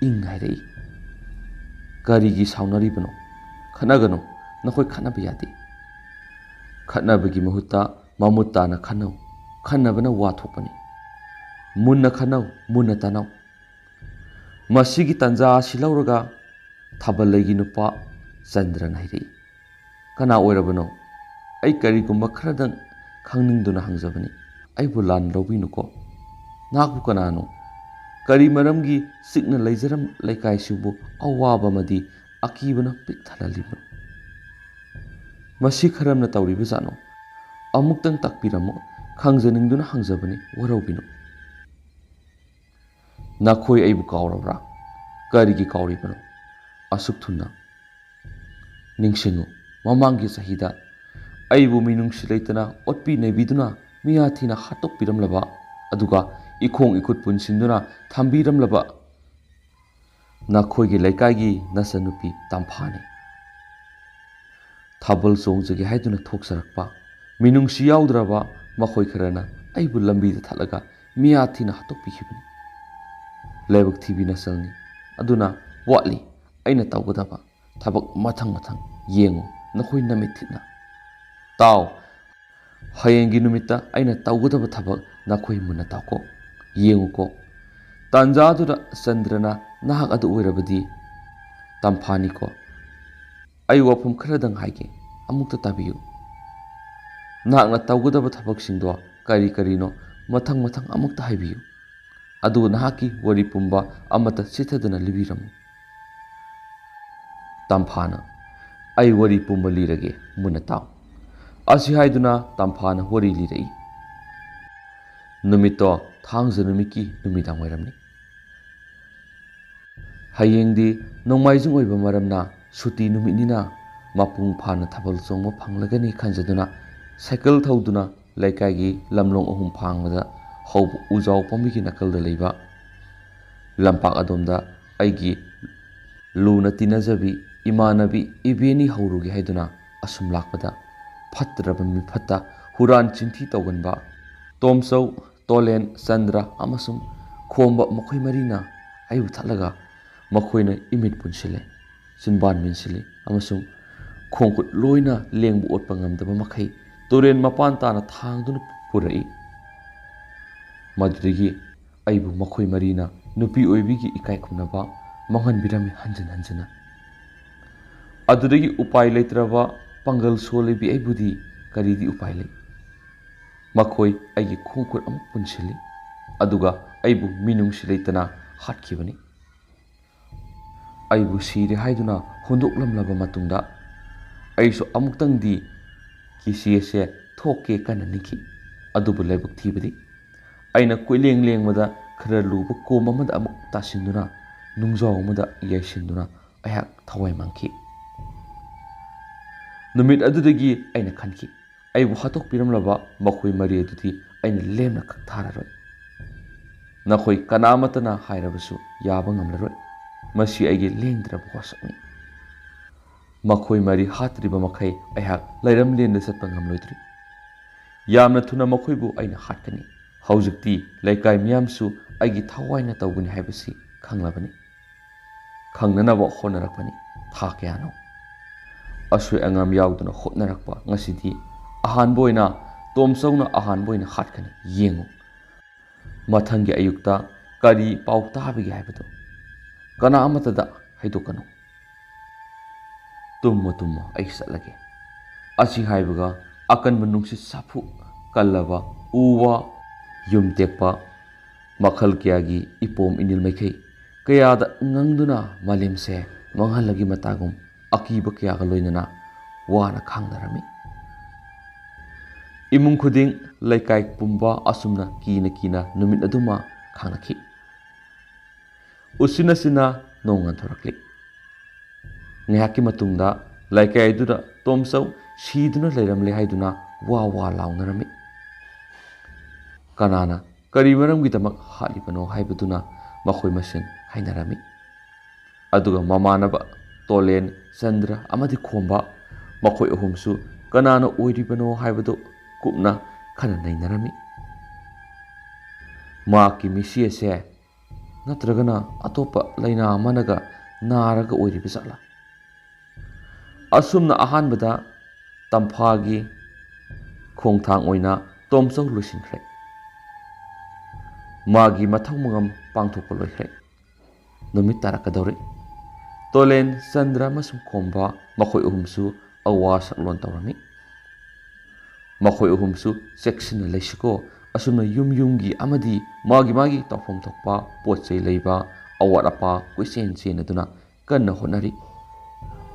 ꯏꯪ ꯍꯥꯏꯔꯛꯏ, "ꯀꯔꯤꯒꯤ ꯁꯥꯎꯅꯔꯤꯕꯅꯣ? ꯈꯠꯅꯒꯅꯨ, ꯅꯈꯣꯏ ꯈꯠꯅꯕ ꯌꯥꯗꯦ꯫ ꯈꯠꯅꯕꯒꯤ ꯃꯍꯨꯠꯇ ꯃꯃꯨꯠ ꯇꯥꯅ ꯈꯟꯅꯧ, ꯈꯟꯅꯕꯅ ꯋꯥ ꯊꯣꯛꯄꯅꯤ꯫ ꯃꯨꯟꯅ ꯈꯟꯅꯧ, ꯃꯨꯟꯅ ꯇꯥꯅꯧ"꯫ ꯃꯁꯤꯒꯤ ꯇꯥꯟꯖꯥ ꯑꯁꯤ ꯂꯧꯔꯒ ꯊꯥꯕꯜꯂꯩꯒꯤ ꯅꯨꯄꯥ ꯆꯟꯗ꯭ꯔꯅ ꯍꯥꯏꯔꯛꯏ, "ꯀꯅꯥ ꯑꯣꯏꯔꯕꯅꯣ? ꯑꯩ ꯀꯔꯤꯒꯨꯝꯕ ꯈꯔꯗꯪ ꯈꯪꯅꯤꯡꯗꯨꯅ ꯍꯪꯖꯕꯅꯤ꯫ ꯑꯩꯕꯨ ꯂꯥꯟꯅ ꯂꯧꯕꯤꯅꯨꯀꯣ꯫ ꯅꯍꯥꯛꯄꯨ ꯀꯅꯥꯅꯣ? ꯀꯔꯤ ꯃꯔꯝꯒꯤ ꯆꯤꯛꯅ ꯂꯩꯖꯔꯝ ꯂꯩꯀꯥꯏꯁꯤꯕꯨ ꯑꯋꯥꯕ ꯑꯃꯗꯤ ꯑꯀꯤꯕꯅ ꯄꯤꯛ ꯊꯜꯍꯜꯂꯤꯕꯅꯣ? ꯃꯁꯤ ꯈꯔꯝꯅ ꯇꯧꯔꯤꯕ ꯖꯥꯠꯅꯣ? ꯑꯃꯨꯛꯇꯪ ꯇꯥꯛꯄꯤꯔꯝꯃꯨ, ꯈꯪꯖꯅꯤꯡꯗꯨꯅ ꯍꯪꯖꯕꯅꯤ, ꯋꯥꯔꯧꯕꯤꯅꯨ"꯫ "ꯅꯈꯣꯏ ꯑꯩꯕꯨ ꯀꯥꯎꯔꯕ꯭ꯔꯥ? ꯀꯔꯤꯒꯤ ꯀꯥꯎꯔꯤꯕꯅꯣ? ꯑꯁꯨꯛ ꯊꯨꯅ? ꯅꯤꯡꯁꯤꯡꯉꯨ, ꯃꯃꯥꯡꯒꯤ ꯆꯍꯤꯗ ꯑꯩꯕꯨ ꯃꯤꯅꯨꯡꯁꯤ ꯂꯩꯇꯅ ꯑꯣꯠꯄꯤ ꯅꯩꯕꯤꯗꯨꯅ ꯃꯤꯌꯥ ꯊꯤꯅ ꯍꯥꯠꯇꯣꯛꯄꯤꯔꯝꯂꯕ, ꯑꯗꯨꯒ ꯏꯈꯣꯡ ꯏꯈꯨꯠ ꯄꯨꯟꯁꯤꯟꯗꯨꯅ ꯊꯝꯕꯤꯔꯝꯂꯕ ꯅꯈꯣꯏꯒꯤ ꯂꯩꯀꯥꯏꯒꯤ ꯅꯆꯟꯅꯨꯄꯤ ꯇꯝꯐꯥꯅꯤ꯫ ꯊꯥꯕꯜ ꯆꯣꯡꯖꯒꯦ ꯍꯥꯏꯗꯨꯅ ꯊꯣꯛꯆꯔꯛꯄ ꯃꯤꯅꯨꯡꯁꯤ ꯌꯥꯎꯗ꯭ꯔꯕ ꯃꯈꯣꯏ ꯈꯔꯅ ꯑꯩꯕꯨ ꯂꯝꯕꯤꯗ ꯊꯠꯂꯒ ꯃꯤꯌꯥ ꯊꯤꯅ ꯍꯥꯠꯇꯣꯛꯄꯤꯈꯤꯕꯅꯤ꯫ ꯂꯥꯏꯕꯛ ꯊꯤꯕꯤ ꯅꯆꯜꯅꯤ꯫ ꯑꯗꯨꯅ ꯋꯥꯠꯂꯤ ꯑꯩꯅ ꯇꯧꯒꯗꯕ ꯊꯕꯛ ꯃꯊꯪ ꯃꯊꯪ꯫ ꯌꯦꯡꯉꯨ ꯅꯈꯣꯏ ꯅꯃꯤꯠ ꯊꯤꯠꯅ꯫ ꯇꯥꯎ, ꯍꯌꯦꯡꯒꯤ ꯅꯨꯃꯤꯠꯇ ꯑꯩꯅ ꯇꯧꯒꯗꯕ ꯊꯕꯛ ꯅꯈꯣꯏ ꯃꯨꯟꯅ ꯇꯥꯎꯀꯣ꯫ ꯌꯦꯡꯉꯨꯀꯣ, ꯇꯥꯟꯖꯥꯗꯨꯗ ꯆꯟꯗ꯭ꯔꯅ ꯅꯍꯥꯛ ꯑꯗꯨ ꯑꯣꯏꯔꯕꯗꯤ ꯇꯝꯐꯥꯅꯤꯀꯣ꯫ ꯑꯩ ꯋꯥꯐꯝ ꯈꯔꯗꯪ ꯍꯥꯏꯒꯦ, ꯑꯃꯨꯛꯇ ꯇꯥꯕꯤꯌꯨ꯫ ꯅꯍꯥꯛꯅ ꯇꯧꯒꯗꯕ ꯊꯕꯛꯁꯤꯡꯗꯣ ꯀꯔꯤ ꯀꯔꯤꯅꯣ ꯃꯊꯪ ꯃꯊꯪ ꯑꯃꯨꯛꯇ ꯍꯥꯏꯕꯤꯌꯨ꯫ ꯑꯗꯨꯒ ꯅꯍꯥꯛꯀꯤ ꯋꯥꯔꯤ ꯄꯨꯝꯕ ꯑꯃꯠꯇ ꯆꯤꯊꯗꯅ ꯂꯤꯕꯤꯔꯝꯃꯨ꯫ ꯇꯝꯐꯥꯅ, ꯑꯩ ꯋꯥꯔꯤ ꯄꯨꯝꯕ ꯂꯤꯔꯒꯦ, ꯃꯨꯟꯅ ꯇꯥꯎ꯫ ꯑꯁꯤ ꯍꯥꯏꯗꯨꯅ ꯇꯝꯐꯥꯅ ꯋꯥꯔꯤ ꯂꯤꯔꯛꯏ꯫ ꯅꯨꯃꯤꯠꯇꯣ ꯊꯥꯡꯖ ꯅꯨꯃꯤꯠꯀꯤ ꯅꯨꯃꯤꯗꯥꯡ ꯋꯥꯏꯔꯝꯅꯤ꯫ ꯍꯌꯦꯡꯗꯤ ꯅꯣꯡꯃꯥꯏꯖꯤꯡ ꯑꯣꯏꯕ ꯃꯔꯝꯅ ꯁꯨꯇꯤ ꯅꯨꯃꯤꯠꯅꯤꯅ ꯃꯄꯨꯡ ꯐꯥꯅ ꯊꯥꯕꯜ ꯆꯣꯡꯕ ꯐꯪꯂꯒꯅꯤ ꯈꯟꯖꯗꯨꯅ ꯁꯥꯏꯀꯜ ꯊꯧꯗꯨꯅ ꯂꯩꯀꯥꯏꯒꯤ ꯂꯝꯂꯣꯡ ꯑꯍꯨꯝ ꯐꯥꯡꯕꯗ ꯍꯧꯕ ꯎꯖꯥꯎ ꯄꯥꯝꯕꯤꯒꯤ ꯅꯥꯀꯜꯗ ꯂꯩꯕ ꯂꯝꯄꯥꯛ ꯑꯗꯣꯝꯗ ꯑꯩꯒꯤ ꯂꯨꯅ ꯇꯤꯟꯅꯖꯕꯤ ꯏꯃꯥꯟꯅꯕꯤ ꯏꯕꯦꯅꯤ ꯍꯧꯔꯨꯒꯦ ꯍꯥꯏꯗꯨꯅ ꯑꯁꯨꯝ ꯂꯥꯛꯄꯗ, ꯐꯠꯇ꯭ꯔꯕ ꯃꯤꯐꯠꯇ, ꯍꯨꯔꯥꯟ ꯆꯤꯟꯊꯤ ꯇꯧꯒꯟꯕ ꯇꯣꯝꯆꯧ, ꯇꯣꯂꯦꯟ, ꯆꯟꯗ꯭ꯔ ꯑꯃꯁꯨꯡ ꯈꯣꯝꯕ ꯃꯈꯣꯏ ꯃꯔꯤꯅ ꯑꯩꯕꯨ ꯊꯠꯂꯒ ꯃꯈꯣꯏꯅ ꯏꯃꯤꯠ ꯄꯨꯟꯁꯤꯜꯂꯦ, ꯆꯤꯟꯕꯥꯟ ꯃꯦꯟꯁꯤꯜꯂꯤ ꯑꯃꯁꯨꯡ ꯈꯣꯡꯈꯨꯠ ꯂꯣꯏꯅ ꯂꯦꯡꯕ ꯑꯣꯠꯄ ꯉꯝꯗꯕ ꯃꯈꯩ ꯇꯨꯔꯦꯟ ꯃꯄꯥꯟ ꯇꯥꯅ ꯊꯥꯡꯗꯨꯅ ꯄꯨꯔꯛꯏ꯫ ꯃꯗꯨꯗꯒꯤ ꯑꯩꯕꯨ ꯃꯈꯣꯏ ꯃꯔꯤꯅ ꯅꯨꯄꯤ ꯑꯣꯏꯕꯤꯒꯤ ꯏꯀꯥꯏ ꯈꯨꯝꯅꯕ ꯃꯥꯡꯍꯟꯕꯤꯔꯝꯃꯤ ꯍꯟꯖꯤꯟ ꯍꯟꯖꯤꯟꯅ꯫ ꯑꯗꯨꯗꯒꯤ ꯎꯄꯥꯏ ꯂꯩꯇ꯭ꯔꯕ ꯄꯥꯡꯒꯜ ꯁꯣꯜꯂꯤꯕꯤ ꯑꯩꯕꯨꯗꯤ ꯀꯔꯤꯗꯤ ꯎꯄꯥꯏ ꯂꯩ? ꯃꯈꯣꯏ ꯑꯩꯒꯤ ꯈꯣꯡ ꯈꯨꯠ ꯑꯃꯨꯛ ꯄꯨꯟꯁꯤꯜꯂꯤ, ꯑꯗꯨꯒ ꯑꯩꯕꯨ ꯃꯤꯅꯨꯡꯁꯤ ꯂꯩꯇꯅ ꯍꯥꯠꯈꯤꯕꯅꯤ꯫ ꯑꯩꯕꯨ ꯁꯤꯔꯦ ꯍꯥꯏꯗꯨꯅ ꯍꯨꯟꯗꯣꯛꯂꯝꯂꯕ ꯃꯇꯨꯡꯗ ꯑꯩꯁꯨ ꯑꯃꯨꯛꯇꯪꯗꯤ ꯀꯤꯁꯤ ꯑꯁꯦ ꯊꯣꯛꯀꯦ ꯀꯟꯅ ꯅꯤꯡꯈꯤ꯫ ꯑꯗꯨꯕꯨ ꯂꯥꯏꯕꯛ ꯊꯤꯕꯗꯤ ꯑꯩꯅ ꯀꯣꯏꯂꯦꯡ ꯂꯦꯡꯕꯗ ꯈꯔ ꯂꯨꯕ ꯀꯣꯝ ꯑꯃꯗ ꯑꯃꯨꯛ ꯇꯥꯁꯤꯟꯗꯨꯅ ꯅꯨꯡꯖꯥꯎ ꯑꯃꯗ ꯌꯩꯁꯤꯟꯗꯨꯅ ꯑꯩꯍꯥꯛ ꯊꯋꯥꯏ ꯃꯥꯡꯈꯤ꯫ ꯅꯨꯃꯤꯠ ꯑꯗꯨꯗꯒꯤ ꯑꯩꯅ ꯈꯟꯈꯤ, ꯑꯩꯕꯨ ꯍꯥꯠꯇꯣꯛꯄꯤꯔꯝꯂꯕ ꯃꯈꯣꯏ ꯃꯔꯤ ꯑꯗꯨꯗꯤ ꯑꯩꯅ ꯂꯦꯝꯅ ꯀꯛꯊꯥꯔꯔꯣꯏ꯫ ꯅꯈꯣꯏ ꯀꯅꯥꯃꯠꯇꯅ ꯍꯥꯏꯔꯕꯁꯨ ꯌꯥꯕ ꯉꯝꯂꯔꯣꯏ꯫ ꯃꯁꯤ ꯑꯩꯒꯤ ꯂꯦꯡꯗ꯭ꯔꯕ ꯋꯥꯁꯛꯅꯤ꯫ ꯃꯈꯣꯏ ꯃꯔꯤ ꯍꯥꯠꯇ꯭ꯔꯤꯕ ꯃꯈꯩ ꯑꯩꯍꯥꯛ ꯂꯩꯔꯝꯂꯦꯟꯗ ꯆꯠꯄ ꯉꯝꯂꯣꯏꯗ꯭ꯔꯤ꯫ ꯌꯥꯝꯅ ꯊꯨꯅ ꯃꯈꯣꯏꯕꯨ ꯑꯩꯅ ꯍꯥꯠꯀꯅꯤ꯫ ꯍꯧꯖꯤꯛꯇꯤ ꯂꯩꯀꯥꯏ ꯃꯤꯌꯥꯝꯁꯨ ꯑꯩꯒꯤ ꯊꯋꯥꯏꯅ ꯇꯧꯒꯅꯤ ꯍꯥꯏꯕꯁꯤ ꯈꯪꯂꯕꯅꯤ꯫ ꯈꯪꯅꯅꯕ ꯍꯣꯠꯅꯔꯛꯄꯅꯤ ꯊꯥ ꯀꯌꯥꯅꯣ꯫ ꯑꯁꯣꯏ ꯑꯉꯥꯝ ꯌꯥꯎꯗꯅ ꯍꯣꯠꯅꯔꯛꯄ ꯉꯁꯤꯗꯤ ꯑꯍꯥꯟꯕ ꯑꯣꯏꯅ, ꯇꯣꯝꯆꯧꯅ ꯑꯍꯥꯟꯕ ꯑꯣꯏꯅ ꯍꯥꯠꯀꯅꯤ꯫ ꯌꯦꯡꯉꯨ, ꯃꯊꯪꯒꯤ ꯑꯌꯨꯛꯇ ꯀꯔꯤ ꯄꯥꯎ ꯇꯥꯕꯒꯦ ꯍꯥꯏꯕꯗꯨ ꯀꯅꯥ ꯑꯃꯠꯇꯗ ꯍꯥꯏꯗꯣꯛꯀꯅꯨ꯫ ꯇꯨꯝꯃꯣ, ꯇꯨꯝꯃꯣ, ꯑꯩ ꯆꯠꯂꯒꯦ꯫ ꯑꯁꯤ ꯍꯥꯏꯕꯒ ꯑꯀꯟꯕ ꯅꯨꯡꯁꯤꯠ ꯁꯥꯐꯨ ꯀꯜꯂꯕ, ꯎ ꯋꯥ ꯌꯨꯝ ꯇꯦꯛꯄ, ꯃꯈꯜ ꯀꯌꯥꯒꯤ ꯏꯄꯣꯝ ꯏꯅꯤꯜ ꯃꯩꯈꯩ ꯀꯌꯥꯗ ꯉꯪꯗꯨꯅ ꯃꯥꯂꯦꯝꯁꯦ ꯃꯥꯡꯍꯜꯂꯒꯤ ꯃꯇꯥꯒꯨꯝ ꯑꯀꯤꯕ ꯀꯌꯥꯒ ꯂꯣꯏꯅꯅ ꯋꯥꯅ ꯈꯥꯡꯅꯔꯝꯃꯤ꯫ ꯏꯃꯨꯡ ꯈꯨꯗꯤꯡ, ꯂꯩꯀꯥꯏ ꯄꯨꯝꯕ ꯑꯁꯨꯝꯅ ꯀꯤꯅ ꯀꯤꯅ ꯅꯨꯃꯤꯠ ꯑꯗꯨꯃ ꯈꯥꯡꯅꯈꯤ꯫ ꯎꯆꯤꯟ ꯅꯥꯆꯤꯟꯅ ꯅꯣꯡ ꯉꯥꯟꯊꯣꯔꯛꯂꯤ꯫ ꯉꯥꯏꯍꯥꯛꯀꯤ ꯃꯇꯨꯡꯗ ꯂꯩꯀꯥꯏ ꯑꯗꯨꯗ ꯇꯣꯝꯆꯧ ꯁꯤꯗꯨꯅ ꯂꯩꯔꯝꯂꯦ ꯍꯥꯏꯗꯨꯅ ꯋꯥ ꯋꯥ ꯂꯥꯎꯅꯔꯝꯃꯤ꯫ ꯀꯅꯥꯅ ꯀꯔꯤ ꯃꯔꯝꯒꯤꯗꯃꯛ ꯍꯥꯠꯂꯤꯕꯅꯣ ꯍꯥꯏꯕꯗꯨꯅ ꯃꯈꯣꯏ ꯃꯁꯦꯟ ꯍꯥꯏꯅꯔꯝꯃꯤ꯫ ꯑꯗꯨꯒ ꯃꯃꯥꯟꯅꯕ ꯇꯣꯂꯦꯟ, ꯆꯟꯗ꯭ꯔ ꯑꯃꯗꯤ ꯈꯣꯝꯕ, ꯃꯈꯣꯏ ꯑꯍꯨꯝꯁꯨ ꯀꯅꯥꯅ ꯑꯣꯏꯔꯤꯕꯅꯣ ꯍꯥꯏꯕꯗꯨ ꯀꯨꯞꯅ ꯈꯟꯅ ꯅꯩꯅꯔꯝꯃꯤ꯫ ꯃꯍꯥꯛꯀꯤ ꯃꯤꯁꯤ ꯑꯁꯦ ꯅꯠꯇ꯭ꯔꯒꯅ ꯑꯇꯣꯞꯄ ꯂꯥꯏꯅꯥ ꯑꯃꯅꯒ ꯅꯥꯔꯒ ꯑꯣꯏꯔꯤꯕ ꯖꯥꯠꯂꯥ? ꯑꯁꯨꯝꯅ ꯑꯍꯥꯟꯕꯗ ꯇꯝꯐꯥꯒꯤ ꯈꯣꯡꯊꯥꯡ ꯑꯣꯏꯅ ꯇꯣꯝꯆꯧ ꯂꯣꯏꯁꯤꯟꯈ꯭ꯔꯦ꯫ ꯃꯥꯒꯤ ꯃꯊꯧ ꯃꯉꯝ ꯄꯥꯡꯊꯣꯛꯄ ꯂꯣꯏꯈ꯭ꯔꯦ꯫ ꯅꯨꯃꯤꯠ ꯇꯥꯔꯛꯀꯗꯧꯔꯦ꯫ ꯇꯣꯂꯦꯟ, ꯆꯟꯗ꯭ꯔ ꯑꯃꯁꯨꯡ ꯈꯣꯝꯕ, ꯃꯈꯣꯏ ꯑꯍꯨꯝꯁꯨ ꯑꯋꯥ ꯁꯛꯂꯣꯟ ꯇꯧꯔꯝꯃꯤ꯫ ꯃꯈꯣꯏ ꯑꯍꯨꯝꯁꯨ ꯆꯦꯛꯁꯤꯟꯅ ꯂꯩꯁꯤꯀꯣ꯫ ꯑꯁꯨꯝꯅ ꯌꯨꯝ ꯌꯨꯝꯒꯤ ꯑꯃꯗꯤ ꯃꯥꯒꯤ ꯃꯥꯒꯤ ꯇꯧꯐꯝ ꯊꯣꯛꯄ ꯄꯣꯠ ꯆꯩ ꯂꯩꯕ, ꯑꯋꯥꯠ ꯑꯄꯥ ꯀꯣꯏꯆꯦꯟ ꯆꯦꯟꯅꯗꯨꯅ ꯀꯟꯅ ꯍꯣꯠꯅꯔꯤ꯫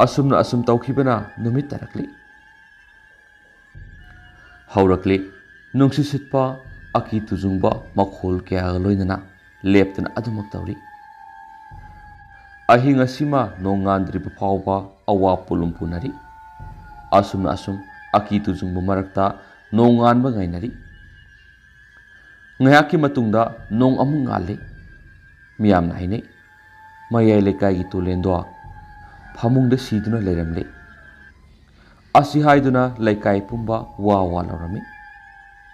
ꯑꯁꯨꯝꯅ ꯑꯁꯨꯝ ꯇꯧꯈꯤꯕꯅ ꯅꯨꯃꯤꯠ ꯇꯥꯔꯛꯂꯤ꯫ ꯍꯧꯔꯛꯂꯤ꯫ ꯅꯨꯡꯁꯤꯠ ꯁꯤꯠꯄ, ꯑꯀꯤ ꯇꯨꯖꯨꯡꯕ ꯃꯈꯣꯜ ꯀꯌꯥꯒ ꯂꯣꯏꯅꯅ ꯂꯦꯞꯇꯅ ꯑꯗꯨꯃꯛ ꯇꯧꯔꯤ꯫ ꯑꯍꯤꯡ ꯑꯁꯤꯃ ꯅꯣꯡꯉꯥꯟꯗ꯭ꯔꯤꯕ ꯐꯥꯎꯕ ꯑꯋꯥ ꯄꯣꯠꯂꯨꯝ ꯄꯨꯅꯔꯤ꯫ ꯑꯁꯨꯝꯅ ꯑꯁꯨꯝ ꯑꯀꯤ ꯇꯨꯖꯨꯡꯕ ꯃꯔꯛꯇ ꯅꯣꯡꯉꯥꯟꯕ ꯉꯥꯏꯅꯔꯤ꯫ ꯉꯥꯏꯍꯥꯛꯀꯤ ꯃꯇꯨꯡꯗ ꯅꯣꯡ ꯑꯃꯨꯛ ꯉꯥꯜꯂꯤ꯫ ꯃꯤꯌꯥꯝꯅ ꯍꯥꯏꯅꯩ, "ꯃꯌꯥꯏ ꯂꯩꯀꯥꯏꯒꯤ ꯇꯨꯂꯦꯟꯗꯣ ꯐꯃꯨꯡꯗ ꯁꯤꯗꯨꯅ ꯂꯩꯔꯝꯂꯦ"꯫ ꯑꯁꯤ ꯍꯥꯏꯗꯨꯅ ꯂꯩꯀꯥꯏ ꯄꯨꯝꯕ ꯋꯥ ꯋꯥ ꯂꯥꯎꯔꯝꯃꯤ꯫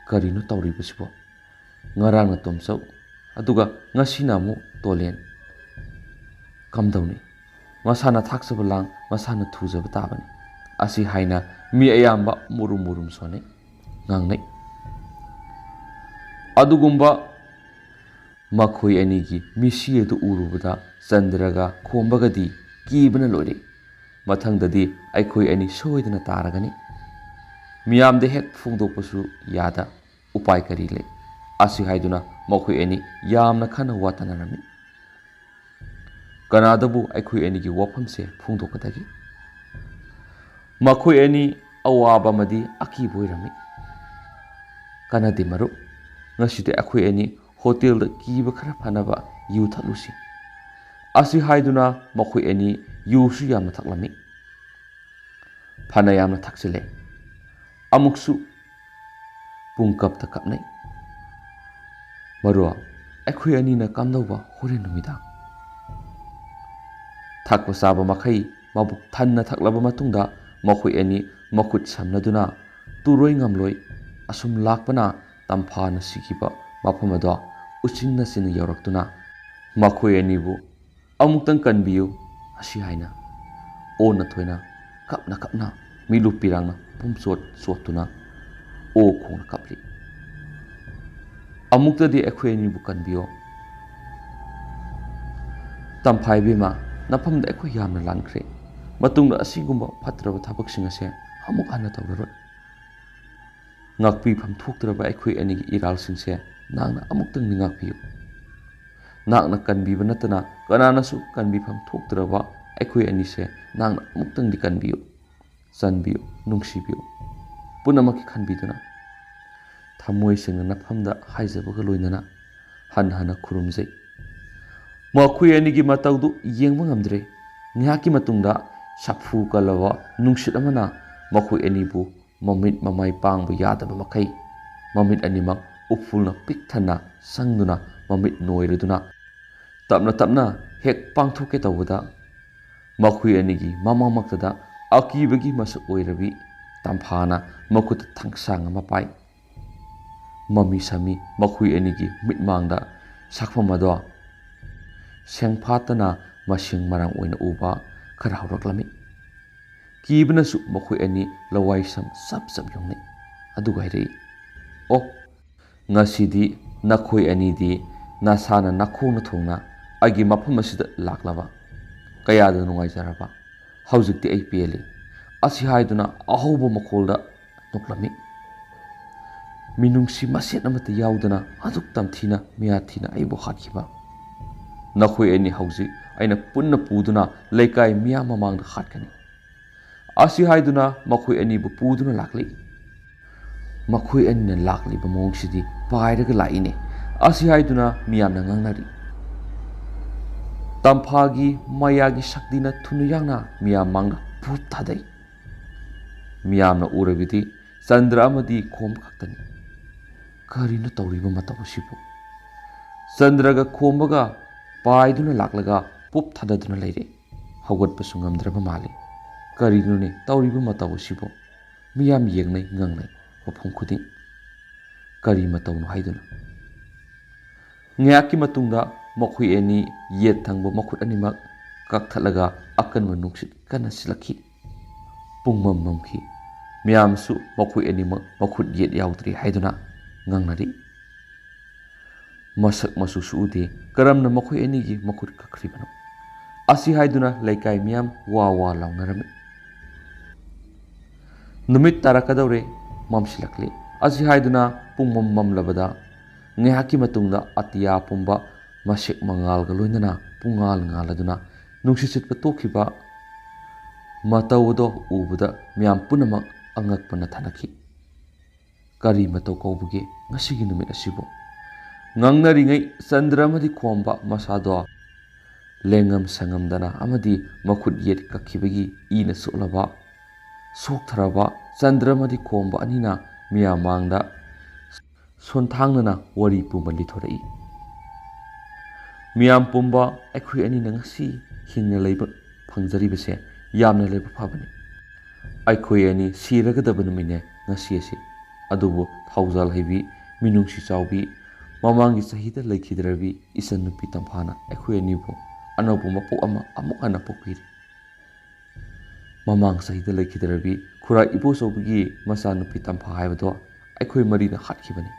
"ꯀꯔꯤꯅꯣ ꯇꯧꯔꯤꯕꯁꯤꯕꯣ? ꯉꯔꯥꯡꯅ ꯇꯣꯝꯆꯧ, ꯑꯗꯨꯒ ꯉꯁꯤꯅ ꯑꯃꯨꯛ ꯇꯣꯂꯦꯟ꯫ ꯀꯝꯗꯧꯅꯤ? ꯃꯁꯥꯅ ꯊꯥꯛꯆꯕ ꯂꯥꯡ ꯃꯁꯥꯅ ꯊꯨꯖꯕ ꯇꯥꯕꯅꯤ"꯫ ꯑꯁꯤ ꯍꯥꯏꯅ ꯃꯤ ꯑꯌꯥꯝꯕ ꯃꯨꯔꯨꯝ ꯃꯨꯔꯨꯝ ꯁꯣꯟꯅꯩ, ꯉꯥꯡꯅꯩ꯫ ꯑꯗꯨꯒꯨꯝꯕ ꯃꯈꯣꯏ ꯑꯅꯤꯒꯤ ꯃꯤꯁꯤ ꯑꯗꯨ ꯎꯔꯨꯕꯗ ꯆꯟꯗ꯭ꯔꯒ ꯈꯣꯝꯕꯒꯗꯤ ꯀꯤꯕꯅ ꯂꯣꯏꯔꯦ꯫ "ꯃꯊꯪꯗꯗꯤ ꯑꯩꯈꯣꯏ ꯑꯅꯤ ꯁꯣꯏꯗꯅ ꯇꯥꯔꯒꯅꯤ꯫ ꯃꯤꯌꯥꯝꯗ ꯍꯦꯛ ꯐꯣꯡꯗꯣꯛꯄꯁꯨ ꯌꯥꯗ꯫ ꯎꯄꯥꯏ ꯀꯔꯤ ꯂꯩ?" ꯑꯁꯤ ꯍꯥꯏꯗꯨꯅ ꯃꯈꯣꯏ ꯑꯅꯤ ꯌꯥꯝꯅ ꯈꯟꯅ ꯋꯥ ꯇꯥꯅꯔꯝꯃꯤ꯫ ꯀꯅꯥꯗꯕꯨ ꯑꯩꯈꯣꯏ ꯑꯅꯤꯒꯤ ꯋꯥꯐꯝꯁꯦ ꯐꯣꯡꯗꯣꯛꯀꯗꯒꯦ? ꯃꯈꯣꯏ ꯑꯅꯤ ꯑꯋꯥꯕ ꯑꯃꯗꯤ ꯑꯀꯤꯕ ꯑꯣꯏꯔꯝꯃꯤ꯫ "ꯀꯥꯟꯅꯗꯦ ꯃꯔꯨꯞ, ꯉꯁꯤꯗꯤ ꯑꯩꯈꯣꯏ ꯑꯅꯤ ꯍꯣꯇꯦꯜꯗ ꯀꯤꯕ ꯈꯔ ꯐꯅꯕ ꯌꯨ ꯊꯛꯂꯨꯁꯤ"꯫ ꯑꯁꯤ ꯍꯥꯏꯗꯨꯅ ꯃꯈꯣꯏ ꯑꯅꯤ ꯌꯨꯁꯨ ꯌꯥꯝꯅ ꯊꯛꯂꯝꯃꯤ꯫ ꯐꯅ ꯌꯥꯝꯅ ꯊꯛꯆꯤꯜꯂꯦ꯫ ꯑꯃꯨꯛꯁꯨ ꯄꯨꯡ ꯀꯞꯇ ꯀꯞꯅꯩ꯫ "ꯃꯔꯨꯞ, ꯑꯩꯈꯣꯏ ꯑꯅꯤꯅ ꯀꯝꯗꯧꯕ ꯍꯣꯔꯦꯟ ꯅꯨꯃꯤꯗꯥꯡ?" ꯊꯛꯄ ꯆꯥꯕ ꯃꯈꯩ ꯃꯕꯨꯛ ꯊꯟꯅ ꯊꯛꯂꯕ ꯃꯇꯨꯡꯗ ꯃꯈꯣꯏ ꯑꯅꯤ ꯃꯈꯨꯠ ꯁꯝꯅꯗꯨꯅ ꯇꯨꯔꯣꯏ ꯉꯝꯂꯣꯏ ꯑꯁꯨꯝ ꯂꯥꯛꯄꯅ ꯇꯝꯐꯥꯅ ꯁꯤꯈꯤꯕ ꯃꯐꯝ ꯑꯗꯣ ꯎꯆꯤꯟ ꯅꯥꯆꯤꯟꯅ ꯌꯧꯔꯛꯇꯨꯅ ꯃꯈꯣꯏ ꯑꯅꯤꯕꯨ "ꯑꯃꯨꯛꯇꯪ ꯀꯟꯕꯤꯌꯨ" ꯑꯁꯤ ꯍꯥꯏꯅ ꯑꯣꯟꯅ ꯊꯣꯏꯅ ꯀꯞꯅ ꯀꯞꯅ ꯃꯤꯠꯂꯨ ꯄꯤꯔꯥꯡꯅ ꯄꯨꯝꯆꯣꯠ ꯆꯣꯠꯇꯨꯅ ꯑꯣ ꯈꯣꯡꯅ ꯀꯞꯂꯤ꯫ "ꯑꯃꯨꯛꯇꯗꯤ ꯑꯩꯈꯣꯏ ꯑꯅꯤꯕꯨ ꯀꯟꯕꯤꯌꯣ꯫ ꯇꯝꯐꯥ ꯏꯕꯦꯝꯃ, ꯅꯐꯝꯗ ꯑꯩꯈꯣꯏ ꯌꯥꯝꯅ ꯂꯥꯟꯈ꯭ꯔꯦ꯫ ꯃꯇꯨꯡꯗ ꯑꯁꯤꯒꯨꯝꯕ ꯐꯠꯇ꯭ꯔꯕ ꯊꯕꯛꯁꯤꯡ ꯑꯁꯦ ꯑꯃꯨꯛ ꯍꯟꯅ ꯇꯧꯔꯔꯣꯏ꯫ ꯉꯥꯛꯄꯤꯐꯝ ꯊꯣꯛꯇ꯭ꯔꯕ ꯑꯩꯈꯣꯏ ꯑꯅꯤꯒꯤ ꯏꯔꯥꯜꯁꯤꯡꯁꯦ ꯅꯍꯥꯛꯅ ꯑꯃꯨꯛꯇꯪꯗꯤ ꯉꯥꯛꯄꯤꯌꯨ꯫ ꯅꯍꯥꯛꯅ ꯀꯟꯕꯤꯕ ꯅꯠꯇꯅ ꯀꯅꯥꯅꯁꯨ ꯀꯟꯕꯤꯐꯝ ꯊꯣꯛꯇ꯭ꯔꯕ ꯑꯩꯈꯣꯏ ꯑꯅꯤꯁꯦ ꯅꯍꯥꯛꯅ ꯑꯃꯨꯛꯇꯪꯗꯤ ꯀꯟꯕꯤꯌꯨ, ꯆꯟꯕꯤꯌꯨ, ꯅꯨꯡꯁꯤꯕꯤꯌꯨ"꯫ ꯄꯨꯝꯅꯃꯛꯀꯤ ꯈꯟꯕꯤꯗꯨꯅ ꯊꯃꯣꯏ ꯁꯦꯡꯅ ꯅꯐꯝꯗ ꯍꯥꯏꯖꯕꯒ ꯂꯣꯏꯅꯅ ꯍꯟꯅ ꯍꯟꯅ ꯈꯨꯔꯨꯝꯖꯩ꯫ ꯃꯈꯣꯏ ꯑꯅꯤꯒꯤ ꯃꯇꯧꯗꯨ ꯌꯦꯡꯕ ꯉꯝꯗ꯭ꯔꯦ꯫ ꯉꯥꯏꯍꯥꯛꯀꯤ ꯃꯇꯨꯡꯗ ꯁꯥꯐꯨ ꯀꯜꯂꯕ ꯅꯨꯡꯁꯤꯠ ꯑꯃꯅ ꯃꯈꯣꯏ ꯑꯅꯤꯕꯨ ꯃꯃꯤꯠ ꯃꯃꯥꯏ ꯄꯥꯡꯕ ꯌꯥꯗꯕ ꯃꯈꯩ ꯃꯃꯤꯠ ꯑꯅꯤꯃꯛ ꯎꯐꯨꯜꯅ ꯄꯤꯛ ꯊꯟꯅ ꯁꯪꯗꯨꯅ ꯃꯃꯤꯠ ꯅꯣꯏꯔꯗꯨꯅ ꯇꯞꯅ ꯇꯞꯅ ꯍꯦꯛ ꯄꯥꯡꯊꯣꯛꯀꯦ ꯇꯧꯕꯗ, ꯃꯈꯣꯏ ꯑꯅꯤꯒꯤ ꯃꯃꯥꯡꯃꯛꯇꯗ ꯑꯀꯤꯕꯒꯤ ꯃꯁꯛ ꯑꯣꯏꯔꯕꯤ ꯇꯝꯐꯥꯅ ꯃꯈꯨꯠꯇ ꯊꯥꯡꯁꯥꯡ ꯑꯃ ꯄꯥꯏ꯫ ꯃꯃꯤ ꯁꯥꯃꯤ ꯃꯈꯣꯏ ꯑꯅꯤꯒꯤ ꯃꯤꯠꯃꯥꯡꯗ ꯁꯛꯐꯝ ꯑꯗꯣ ꯁꯦꯡꯐꯥꯠꯇꯅ ꯃꯁꯤꯡ ꯃꯔꯥꯡ ꯑꯣꯏꯅ ꯎꯕ ꯈꯔ ꯍꯧꯔꯛꯂꯝꯃꯤ꯫ ꯀꯤꯕꯅꯁꯨ ꯃꯈꯣꯏ ꯑꯅꯤ ꯂꯋꯥꯏ ꯁꯝ ꯆꯞ ꯆꯞ ꯌꯨꯡꯅꯩ꯫ ꯑꯗꯨꯒ ꯍꯥꯏꯔꯛꯏ, "ꯑꯣ, ꯉꯁꯤꯗꯤ ꯅꯈꯣꯏ ꯑꯅꯤꯗꯤ ꯅꯁꯥꯅ ꯅꯈꯣꯡꯅ ꯊꯣꯡꯅ ꯑꯩꯒꯤ ꯃꯐꯝ ꯑꯁꯤꯗ ꯂꯥꯛꯂꯕ? ꯀꯌꯥꯗ ꯅꯨꯡꯉꯥꯏꯖꯔꯕ! ꯍꯧꯖꯤꯛꯇꯤ ꯑꯩ ꯄꯦꯜꯂꯤ"꯫ ꯑꯁꯤ ꯍꯥꯏꯗꯨꯅ ꯑꯍꯧꯕ ꯃꯈꯣꯜꯗ ꯅꯣꯛꯂꯝꯃꯤ꯫ ꯃꯤꯅꯨꯡꯁꯤ ꯃꯁꯦꯠ ꯑꯃꯠꯇ ꯌꯥꯎꯗꯅ ꯑꯗꯨꯛ ꯇꯝꯊꯤꯅ ꯃꯤꯌꯥꯊꯤꯅ ꯑꯩꯕꯨ ꯍꯥꯠꯈꯤꯕ꯫ ꯅꯈꯣꯏ ꯑꯅꯤ ꯍꯧꯖꯤꯛ ꯑꯩꯅ ꯄꯨꯟꯅ ꯄꯨꯗꯨꯅ ꯂꯩꯀꯥꯏ ꯃꯤꯌꯥꯝ ꯃꯃꯥꯡꯗ ꯍꯥꯠꯀꯅꯤ꯫ ꯑꯁꯤ ꯍꯥꯏꯗꯨꯅ ꯃꯈꯣꯏ ꯑꯅꯤꯕꯨ ꯄꯨꯗꯨꯅ ꯂꯥꯛꯂꯤ꯫ ꯃꯈꯣꯏ ꯑꯅꯤꯅ ꯂꯥꯛꯂꯤꯕ ꯃꯑꯣꯡꯁꯤꯗꯤ ꯄꯥꯏꯔꯒ ꯂꯥꯛꯏꯅꯦ꯫ ꯑꯁꯤ ꯍꯥꯏꯗꯨꯅ ꯃꯤꯌꯥꯝꯅ ꯉꯥꯡꯅꯔꯤ꯫ ꯇꯝꯐꯥꯒꯤ ꯃꯌꯥꯒꯤ ꯁꯛꯇꯤꯅ ꯊꯨꯅ ꯌꯥꯡꯅ ꯃꯤꯌꯥꯝ ꯃꯥꯡꯗ ꯐꯨꯠ ꯊꯥꯗꯩ꯫ ꯃꯤꯌꯥꯝꯅ ꯎꯔꯕꯗꯤ ꯆꯟꯗ꯭ꯔ ꯑꯃꯗꯤ ꯈꯣꯝꯕ ꯈꯛꯇꯅꯤ꯫ ꯀꯔꯤꯅꯣ ꯇꯧꯔꯤꯕ ꯃꯇꯧ ꯑꯁꯤꯕꯨ? ꯆꯟꯗ꯭ꯔꯒ ꯈꯣꯝꯕꯒ ꯄꯥꯏꯗꯨꯅ ꯂꯥꯛꯂꯒ ꯄꯨꯞ ꯊꯥꯗꯗꯨꯅ ꯂꯩꯔꯦ꯫ ꯍꯧꯒꯠꯄꯁꯨ ꯉꯝꯗ꯭ꯔꯕ ꯃꯥꯜꯂꯤ꯫ ꯀꯔꯤꯅꯣꯅꯦ ꯇꯧꯔꯤꯕ ꯃꯇꯧ ꯑꯁꯤꯕꯨ? ꯃꯤꯌꯥꯝ ꯌꯦꯡꯅꯩ ꯉꯪꯅꯩ ꯃꯐꯝ ꯈꯨꯗꯤꯡ꯫ ꯀꯔꯤ ꯃꯇꯧꯅꯣ ꯍꯥꯏꯗꯨꯅ꯫ ꯉꯥꯏꯍꯥꯛꯀꯤ ꯃꯇꯨꯡꯗ ꯃꯈꯣꯏ ꯑꯅꯤ ꯌꯦꯠ ꯊꯪꯕ ꯃꯈꯨꯠ ꯑꯅꯤꯃꯛ ꯀꯛꯊꯠꯂꯒ ꯑꯀꯟꯕ ꯅꯨꯡꯁꯤꯠ ꯀꯟꯅ ꯁꯤꯜꯂꯛꯈꯤ꯫ ꯄꯨꯡꯃꯝ ꯃꯝꯈꯤ꯫ ꯃꯌꯥꯝꯁꯨ ꯃꯈꯣꯏ ꯑꯅꯤꯃꯛ ꯃꯈꯨꯠ ꯌꯦꯠ ꯌꯥꯎꯗ꯭ꯔꯦ ꯍꯥꯏꯗꯨꯅ ꯉꯥꯡꯅꯔꯤ꯫ ꯃꯁꯛ ꯃꯆꯨꯁꯨ ꯎꯗꯦ꯫ ꯀꯔꯝꯅ ꯃꯈꯣꯏ ꯑꯅꯤꯒꯤ ꯃꯈꯨꯠ ꯀꯛꯈ꯭ꯔꯤꯕꯅꯣ? ꯑꯁꯤ ꯍꯥꯏꯗꯨꯅ ꯂꯩꯀꯥꯏ ꯃꯤꯌꯥꯝ ꯋꯥ ꯋꯥ ꯂꯥꯎꯅꯔꯝꯃꯤ꯫ ꯅꯨꯃꯤꯠ ꯇꯥꯔꯛꯀꯗꯧꯔꯦ, ꯃꯝꯁꯤꯜꯂꯛꯂꯦ꯫ ꯑꯁꯤ ꯍꯥꯏꯗꯨꯅ ꯄꯨꯡꯃꯝ ꯃꯝꯂꯕꯗ ꯉꯥꯏꯍꯥꯛꯀꯤ ꯃꯇꯨꯡꯗ ꯑꯇꯤꯌꯥ ꯄꯨꯝꯕ ꯃꯁꯦꯛ ꯃꯉꯥꯜꯒ ꯂꯣꯏꯅꯅ ꯄꯨꯡꯉꯥꯜ ꯉꯥꯜꯂꯗꯨꯅ ꯅꯨꯡꯁꯤꯠ ꯁꯤꯠꯄ ꯇꯣꯛꯈꯤꯕ ꯃꯇꯧ ꯑꯗꯣ ꯎꯕꯗ ꯃꯤꯌꯥꯝ ꯄꯨꯝꯅꯃꯛ ꯑꯉꯛꯄꯅ ꯊꯥꯅꯈꯤ꯫ ꯀꯔꯤ ꯃꯇꯧ ꯀꯧꯕꯒꯦ ꯉꯁꯤꯒꯤ ꯅꯨꯃꯤꯠ ꯑꯁꯤꯕꯨ? ꯉꯥꯡꯅꯔꯤꯉꯩ ꯆꯟꯗ꯭ꯔ ꯑꯃꯗꯤ ꯈꯣꯝꯕ ꯃꯁꯥꯗꯣ ꯂꯦꯡꯉꯝ ꯁꯪꯉꯝꯗꯅ ꯑꯃꯗꯤ ꯃꯈꯨꯠ ꯌꯦꯠ ꯀꯛꯈꯤꯕꯒꯤ ꯏꯅ ꯆꯣꯠꯂꯕ, ꯁꯣꯛꯊꯔꯕ ꯆꯟꯗ꯭ꯔꯃꯗꯤ ꯈꯣꯝꯕ ꯑꯅꯤꯅ ꯃꯤꯌꯥꯝ ꯃꯥꯡꯗ ꯁꯣꯟꯊꯥꯡꯅꯅ ꯋꯥꯔꯤ ꯄꯨꯝꯕ ꯂꯤꯊꯣꯔꯛꯏ꯫ ꯃꯤꯌꯥꯝ ꯄꯨꯝꯕ, ꯑꯩꯈꯣꯏ ꯑꯅꯤꯅ ꯉꯁꯤ ꯍꯤꯡꯅ ꯂꯩꯕ ꯐꯪꯖꯔꯤꯕꯁꯦ ꯌꯥꯝꯅ ꯂꯥꯏꯕꯛ ꯐꯕꯅꯤ꯫ ꯑꯩꯈꯣꯏ ꯑꯅꯤ ꯁꯤꯔꯒꯗꯕ ꯅꯨꯃꯤꯠꯅꯦ ꯉꯁꯤ ꯑꯁꯤ꯫ ꯑꯗꯨꯕꯨ ꯊꯧꯖꯥꯜ ꯍꯩꯕꯤ, ꯃꯤꯅꯨꯡꯁꯤ ꯆꯥꯎꯕꯤ, ꯃꯃꯥꯡꯒꯤ ꯆꯍꯤꯗ ꯂꯩꯈꯤꯗ꯭ꯔꯕꯤ ꯏꯆꯟ ꯅꯨꯄꯤ ꯇꯝꯐꯥꯅ ꯑꯩꯈꯣꯏ ꯑꯅꯤꯕꯨ ꯑꯅꯧꯕ ꯃꯄꯣꯛ ꯑꯃ ꯑꯃꯨꯛ ꯍꯟꯅ ꯄꯣꯛꯄꯤꯔꯤ꯫ ꯃꯃꯥꯡ ꯆꯍꯤꯗ ꯂꯩꯈꯤꯗ꯭ꯔꯕꯤ ꯈꯨꯔꯥꯏ ꯏꯕꯣꯆꯧꯕꯒꯤ ꯃꯆꯥꯅꯨꯄꯤ ꯇꯝꯐꯥ ꯍꯥꯏꯕꯗꯣ ꯑꯩꯈꯣꯏ ꯃꯔꯤꯅ ꯍꯥꯠꯈꯤꯕꯅꯤ꯫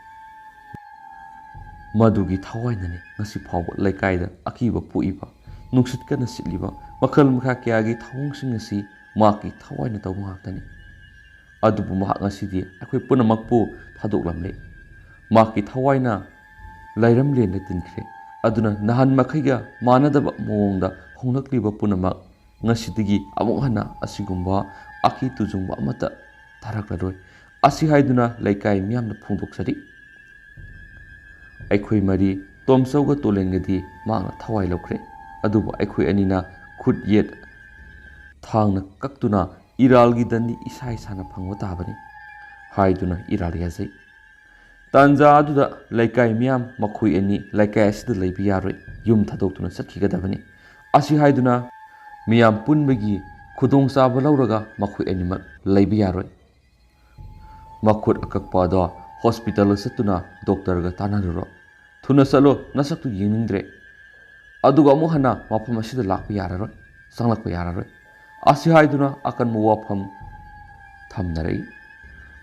ꯃꯗꯨꯒꯤ ꯊꯋꯥꯏꯅꯅꯤ ꯉꯁꯤ ꯐꯥꯎꯕ ꯂꯩꯀꯥꯏꯗ ꯑꯀꯤꯕ ꯄꯣꯛꯏꯕ, ꯅꯨꯡꯁꯤꯠ ꯀꯟꯅ ꯁꯤꯠꯂꯤꯕ, ꯃꯈꯜ ꯃꯈꯥ ꯀꯌꯥꯒꯤ ꯊꯧꯑꯣꯡꯁꯤꯡ ꯑꯁꯤ ꯃꯍꯥꯛꯀꯤ ꯊꯋꯥꯏꯅ ꯇꯧꯕ ꯉꯥꯛꯇꯅꯤ꯫ ꯑꯗꯨꯕꯨ ꯃꯍꯥꯛ ꯉꯁꯤꯗꯤ ꯑꯩꯈꯣꯏ ꯄꯨꯝꯅꯃꯛꯄꯨ ꯊꯥꯗꯣꯛꯂꯝꯂꯦ꯫ ꯃꯍꯥꯛꯀꯤ ꯊꯋꯥꯏꯅ ꯂꯩꯔꯝꯂꯦꯅ ꯇꯤꯟꯈ꯭ꯔꯦ꯫ ꯑꯗꯨꯅ ꯅꯍꯥꯟ ꯃꯈꯩꯒ ꯃꯥꯟꯅꯗꯕ ꯃꯑꯣꯡꯗ ꯍꯣꯡꯂꯛꯂꯤꯕ ꯄꯨꯝꯅꯃꯛ ꯉꯁꯤꯗꯒꯤ ꯑꯃꯨꯛ ꯍꯟꯅ ꯑꯁꯤꯒꯨꯝꯕ ꯑꯀꯤ ꯇꯨꯖꯨꯡꯕ ꯑꯃꯠꯇ ꯇꯥꯔꯛꯂꯔꯣꯏ꯫ ꯑꯁꯤ ꯍꯥꯏꯗꯨꯅ ꯂꯩꯀꯥꯏ ꯃꯤꯌꯥꯝꯅ ꯐꯣꯡꯗꯣꯛꯆꯔꯤ꯫ ꯑꯩꯈꯣꯏ ꯃꯔꯤ, ꯇꯣꯝꯆꯧꯒ ꯇꯣꯂꯦꯟꯒꯗꯤ ꯃꯍꯥꯛꯅ ꯊꯋꯥꯏ ꯂꯧꯈ꯭ꯔꯦ꯫ ꯑꯗꯨꯕꯨ ꯑꯩꯈꯣꯏ ꯑꯅꯤꯅ ꯈꯨꯠ ꯌꯦꯠ ꯊꯥꯡꯅ ꯀꯛꯇꯨꯅ ꯏꯔꯥꯜꯒꯤ ꯗꯟꯗꯤ ꯏꯁꯥ ꯏꯁꯥꯅ ꯐꯪꯕ ꯇꯥꯕꯅꯤ ꯍꯥꯏꯗꯨꯅ ꯏꯔꯥꯜ ꯌꯥꯖꯩ꯫ ꯇꯥꯟꯖꯥ ꯑꯗꯨꯗ ꯂꯩꯀꯥꯏ ꯃꯤꯌꯥꯝ, ꯃꯈꯣꯏ ꯑꯅꯤ ꯂꯩꯀꯥꯏ ꯑꯁꯤꯗ ꯂꯩꯕ ꯌꯥꯔꯣꯏ, ꯌꯨꯝ ꯊꯥꯗꯣꯛꯇꯨꯅ ꯆꯠꯈꯤꯒꯗꯕꯅꯤ꯫ ꯑꯁꯤ ꯍꯥꯏꯗꯨꯅ ꯃꯤꯌꯥꯝ ꯄꯨꯟꯕꯒꯤ ꯈꯨꯗꯣꯡꯆꯥꯕ ꯂꯧꯔꯒ ꯃꯈꯣꯏ ꯑꯅꯤꯃꯛ ꯂꯩꯕ ꯌꯥꯔꯣꯏ꯫ ꯃꯈꯨꯠ ꯑꯀꯛꯄ ꯑꯗꯣ ꯍꯣꯁꯄꯤꯇꯥꯜꯗ ꯆꯠꯇꯨꯅ ꯗꯣꯛꯇꯔꯒ ꯇꯥꯟꯅꯔꯨꯔꯣ꯫ ꯊꯨꯅ ꯆꯠꯂꯣ, ꯅꯁꯛꯇꯨ ꯌꯦꯡꯅꯤꯡꯗ꯭ꯔꯦ꯫ ꯑꯗꯨꯒ ꯑꯃꯨꯛ ꯍꯟꯅ ꯃꯐꯝ ꯑꯁꯤꯗ ꯂꯥꯛꯄ ꯌꯥꯔꯔꯣꯏ, ꯆꯪꯂꯛꯄ ꯌꯥꯔꯔꯣꯏ꯫ ꯑꯁꯤ ꯍꯥꯏꯗꯨꯅ ꯑꯀꯟꯕ ꯋꯥꯐꯝ ꯊꯝꯅꯔꯛꯏ꯫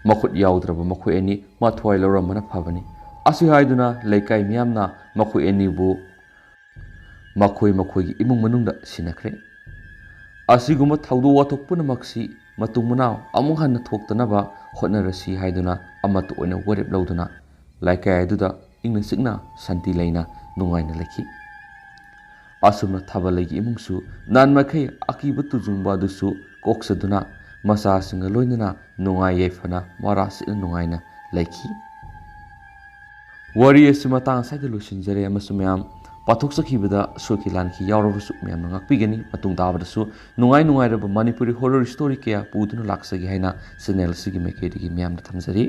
ꯃꯈꯨꯠ ꯌꯥꯎꯗ꯭ꯔꯕ ꯃꯈꯣꯏ ꯑꯅꯤ ꯃꯊ꯭ꯋꯥꯏ ꯂꯧꯔꯝꯕꯅ ꯐꯕꯅꯤ꯫ ꯑꯁꯤ ꯍꯥꯏꯗꯨꯅ ꯂꯩꯀꯥꯏ ꯃꯤꯌꯥꯝꯅ ꯃꯈꯣꯏ ꯑꯅꯤꯕꯨ ꯃꯈꯣꯏ ꯃꯈꯣꯏꯒꯤ ꯏꯃꯨꯡ ꯃꯅꯨꯡꯗ ꯁꯤꯟꯅꯈ꯭ꯔꯦ꯫ ꯑꯁꯤꯒꯨꯝꯕ ꯊꯧꯗꯣꯛ ꯋꯥꯊꯣꯛ ꯄꯨꯝꯅꯃꯛꯁꯤ ꯃꯇꯨꯡ ꯃꯅꯥꯎ ꯑꯃꯨꯛ ꯍꯟꯅ ꯊꯣꯛꯇꯅꯕ ꯍꯣꯠꯅꯔꯁꯤ ꯍꯥꯏꯗꯨꯅ ꯑꯃꯠꯇ ꯑꯣꯏꯅ ꯋꯥꯔꯦꯞ ꯂꯧꯗꯨꯅ ꯂꯩꯀꯥꯏ ꯑꯗꯨꯗ ꯏꯪꯅ ꯆꯤꯛꯅ ꯁꯥꯟꯇꯤ ꯂꯩꯅ ꯅꯨꯡꯉꯥꯏꯅ ꯂꯩꯈꯤ꯫ ꯑꯁꯨꯝꯅ ꯊꯥꯕꯜꯂꯩꯒꯤ ꯏꯃꯨꯡꯁꯨ ꯅꯍꯥꯟꯃꯈꯩ ꯑꯀꯤꯕ ꯇꯨꯖꯨꯡꯕ ꯑꯗꯨꯁꯨ ꯀꯣꯛꯆꯗꯨꯅ ꯃꯆꯥꯁꯤꯡꯒ ꯂꯣꯏꯅꯅ ꯅꯨꯡꯉꯥꯏ ꯌꯥꯏꯐꯅ ꯃꯔꯥ ꯁꯤꯠꯅ ꯅꯨꯡꯉꯥꯏꯅ ꯂꯩꯈꯤ꯫ ꯋꯥꯔꯤ ꯑꯁꯤ ꯃꯇꯥꯡ ꯑꯁꯤꯗ ꯂꯣꯏꯁꯤꯟꯖꯔꯦ ꯑꯃꯁꯨꯡ ꯃꯌꯥꯝ ꯄꯥꯊꯣꯛꯆꯈꯤꯕꯗ ꯁꯣꯏꯈꯤ ꯂꯥꯟꯈꯤ ꯌꯥꯎꯔꯕꯁꯨ ꯃꯌꯥꯝꯅ ꯉꯥꯛꯄꯤꯒꯅꯤ꯫ ꯃꯇꯨꯡ ꯇꯥꯕꯗꯁꯨ ꯅꯨꯡꯉꯥꯏ ꯅꯨꯡꯉꯥꯏꯔꯕ ꯃꯅꯤꯄꯨꯔꯤ horror story ꯀꯌꯥ ꯄꯨꯗꯨꯅ ꯂꯥꯛꯆꯒꯦ ꯍꯥꯏꯅ channel ꯑꯁꯤꯒꯤ ꯃꯥꯏꯀꯩꯗꯒꯤ ꯃꯌꯥꯝꯗ ꯊꯝꯖꯔꯤ꯫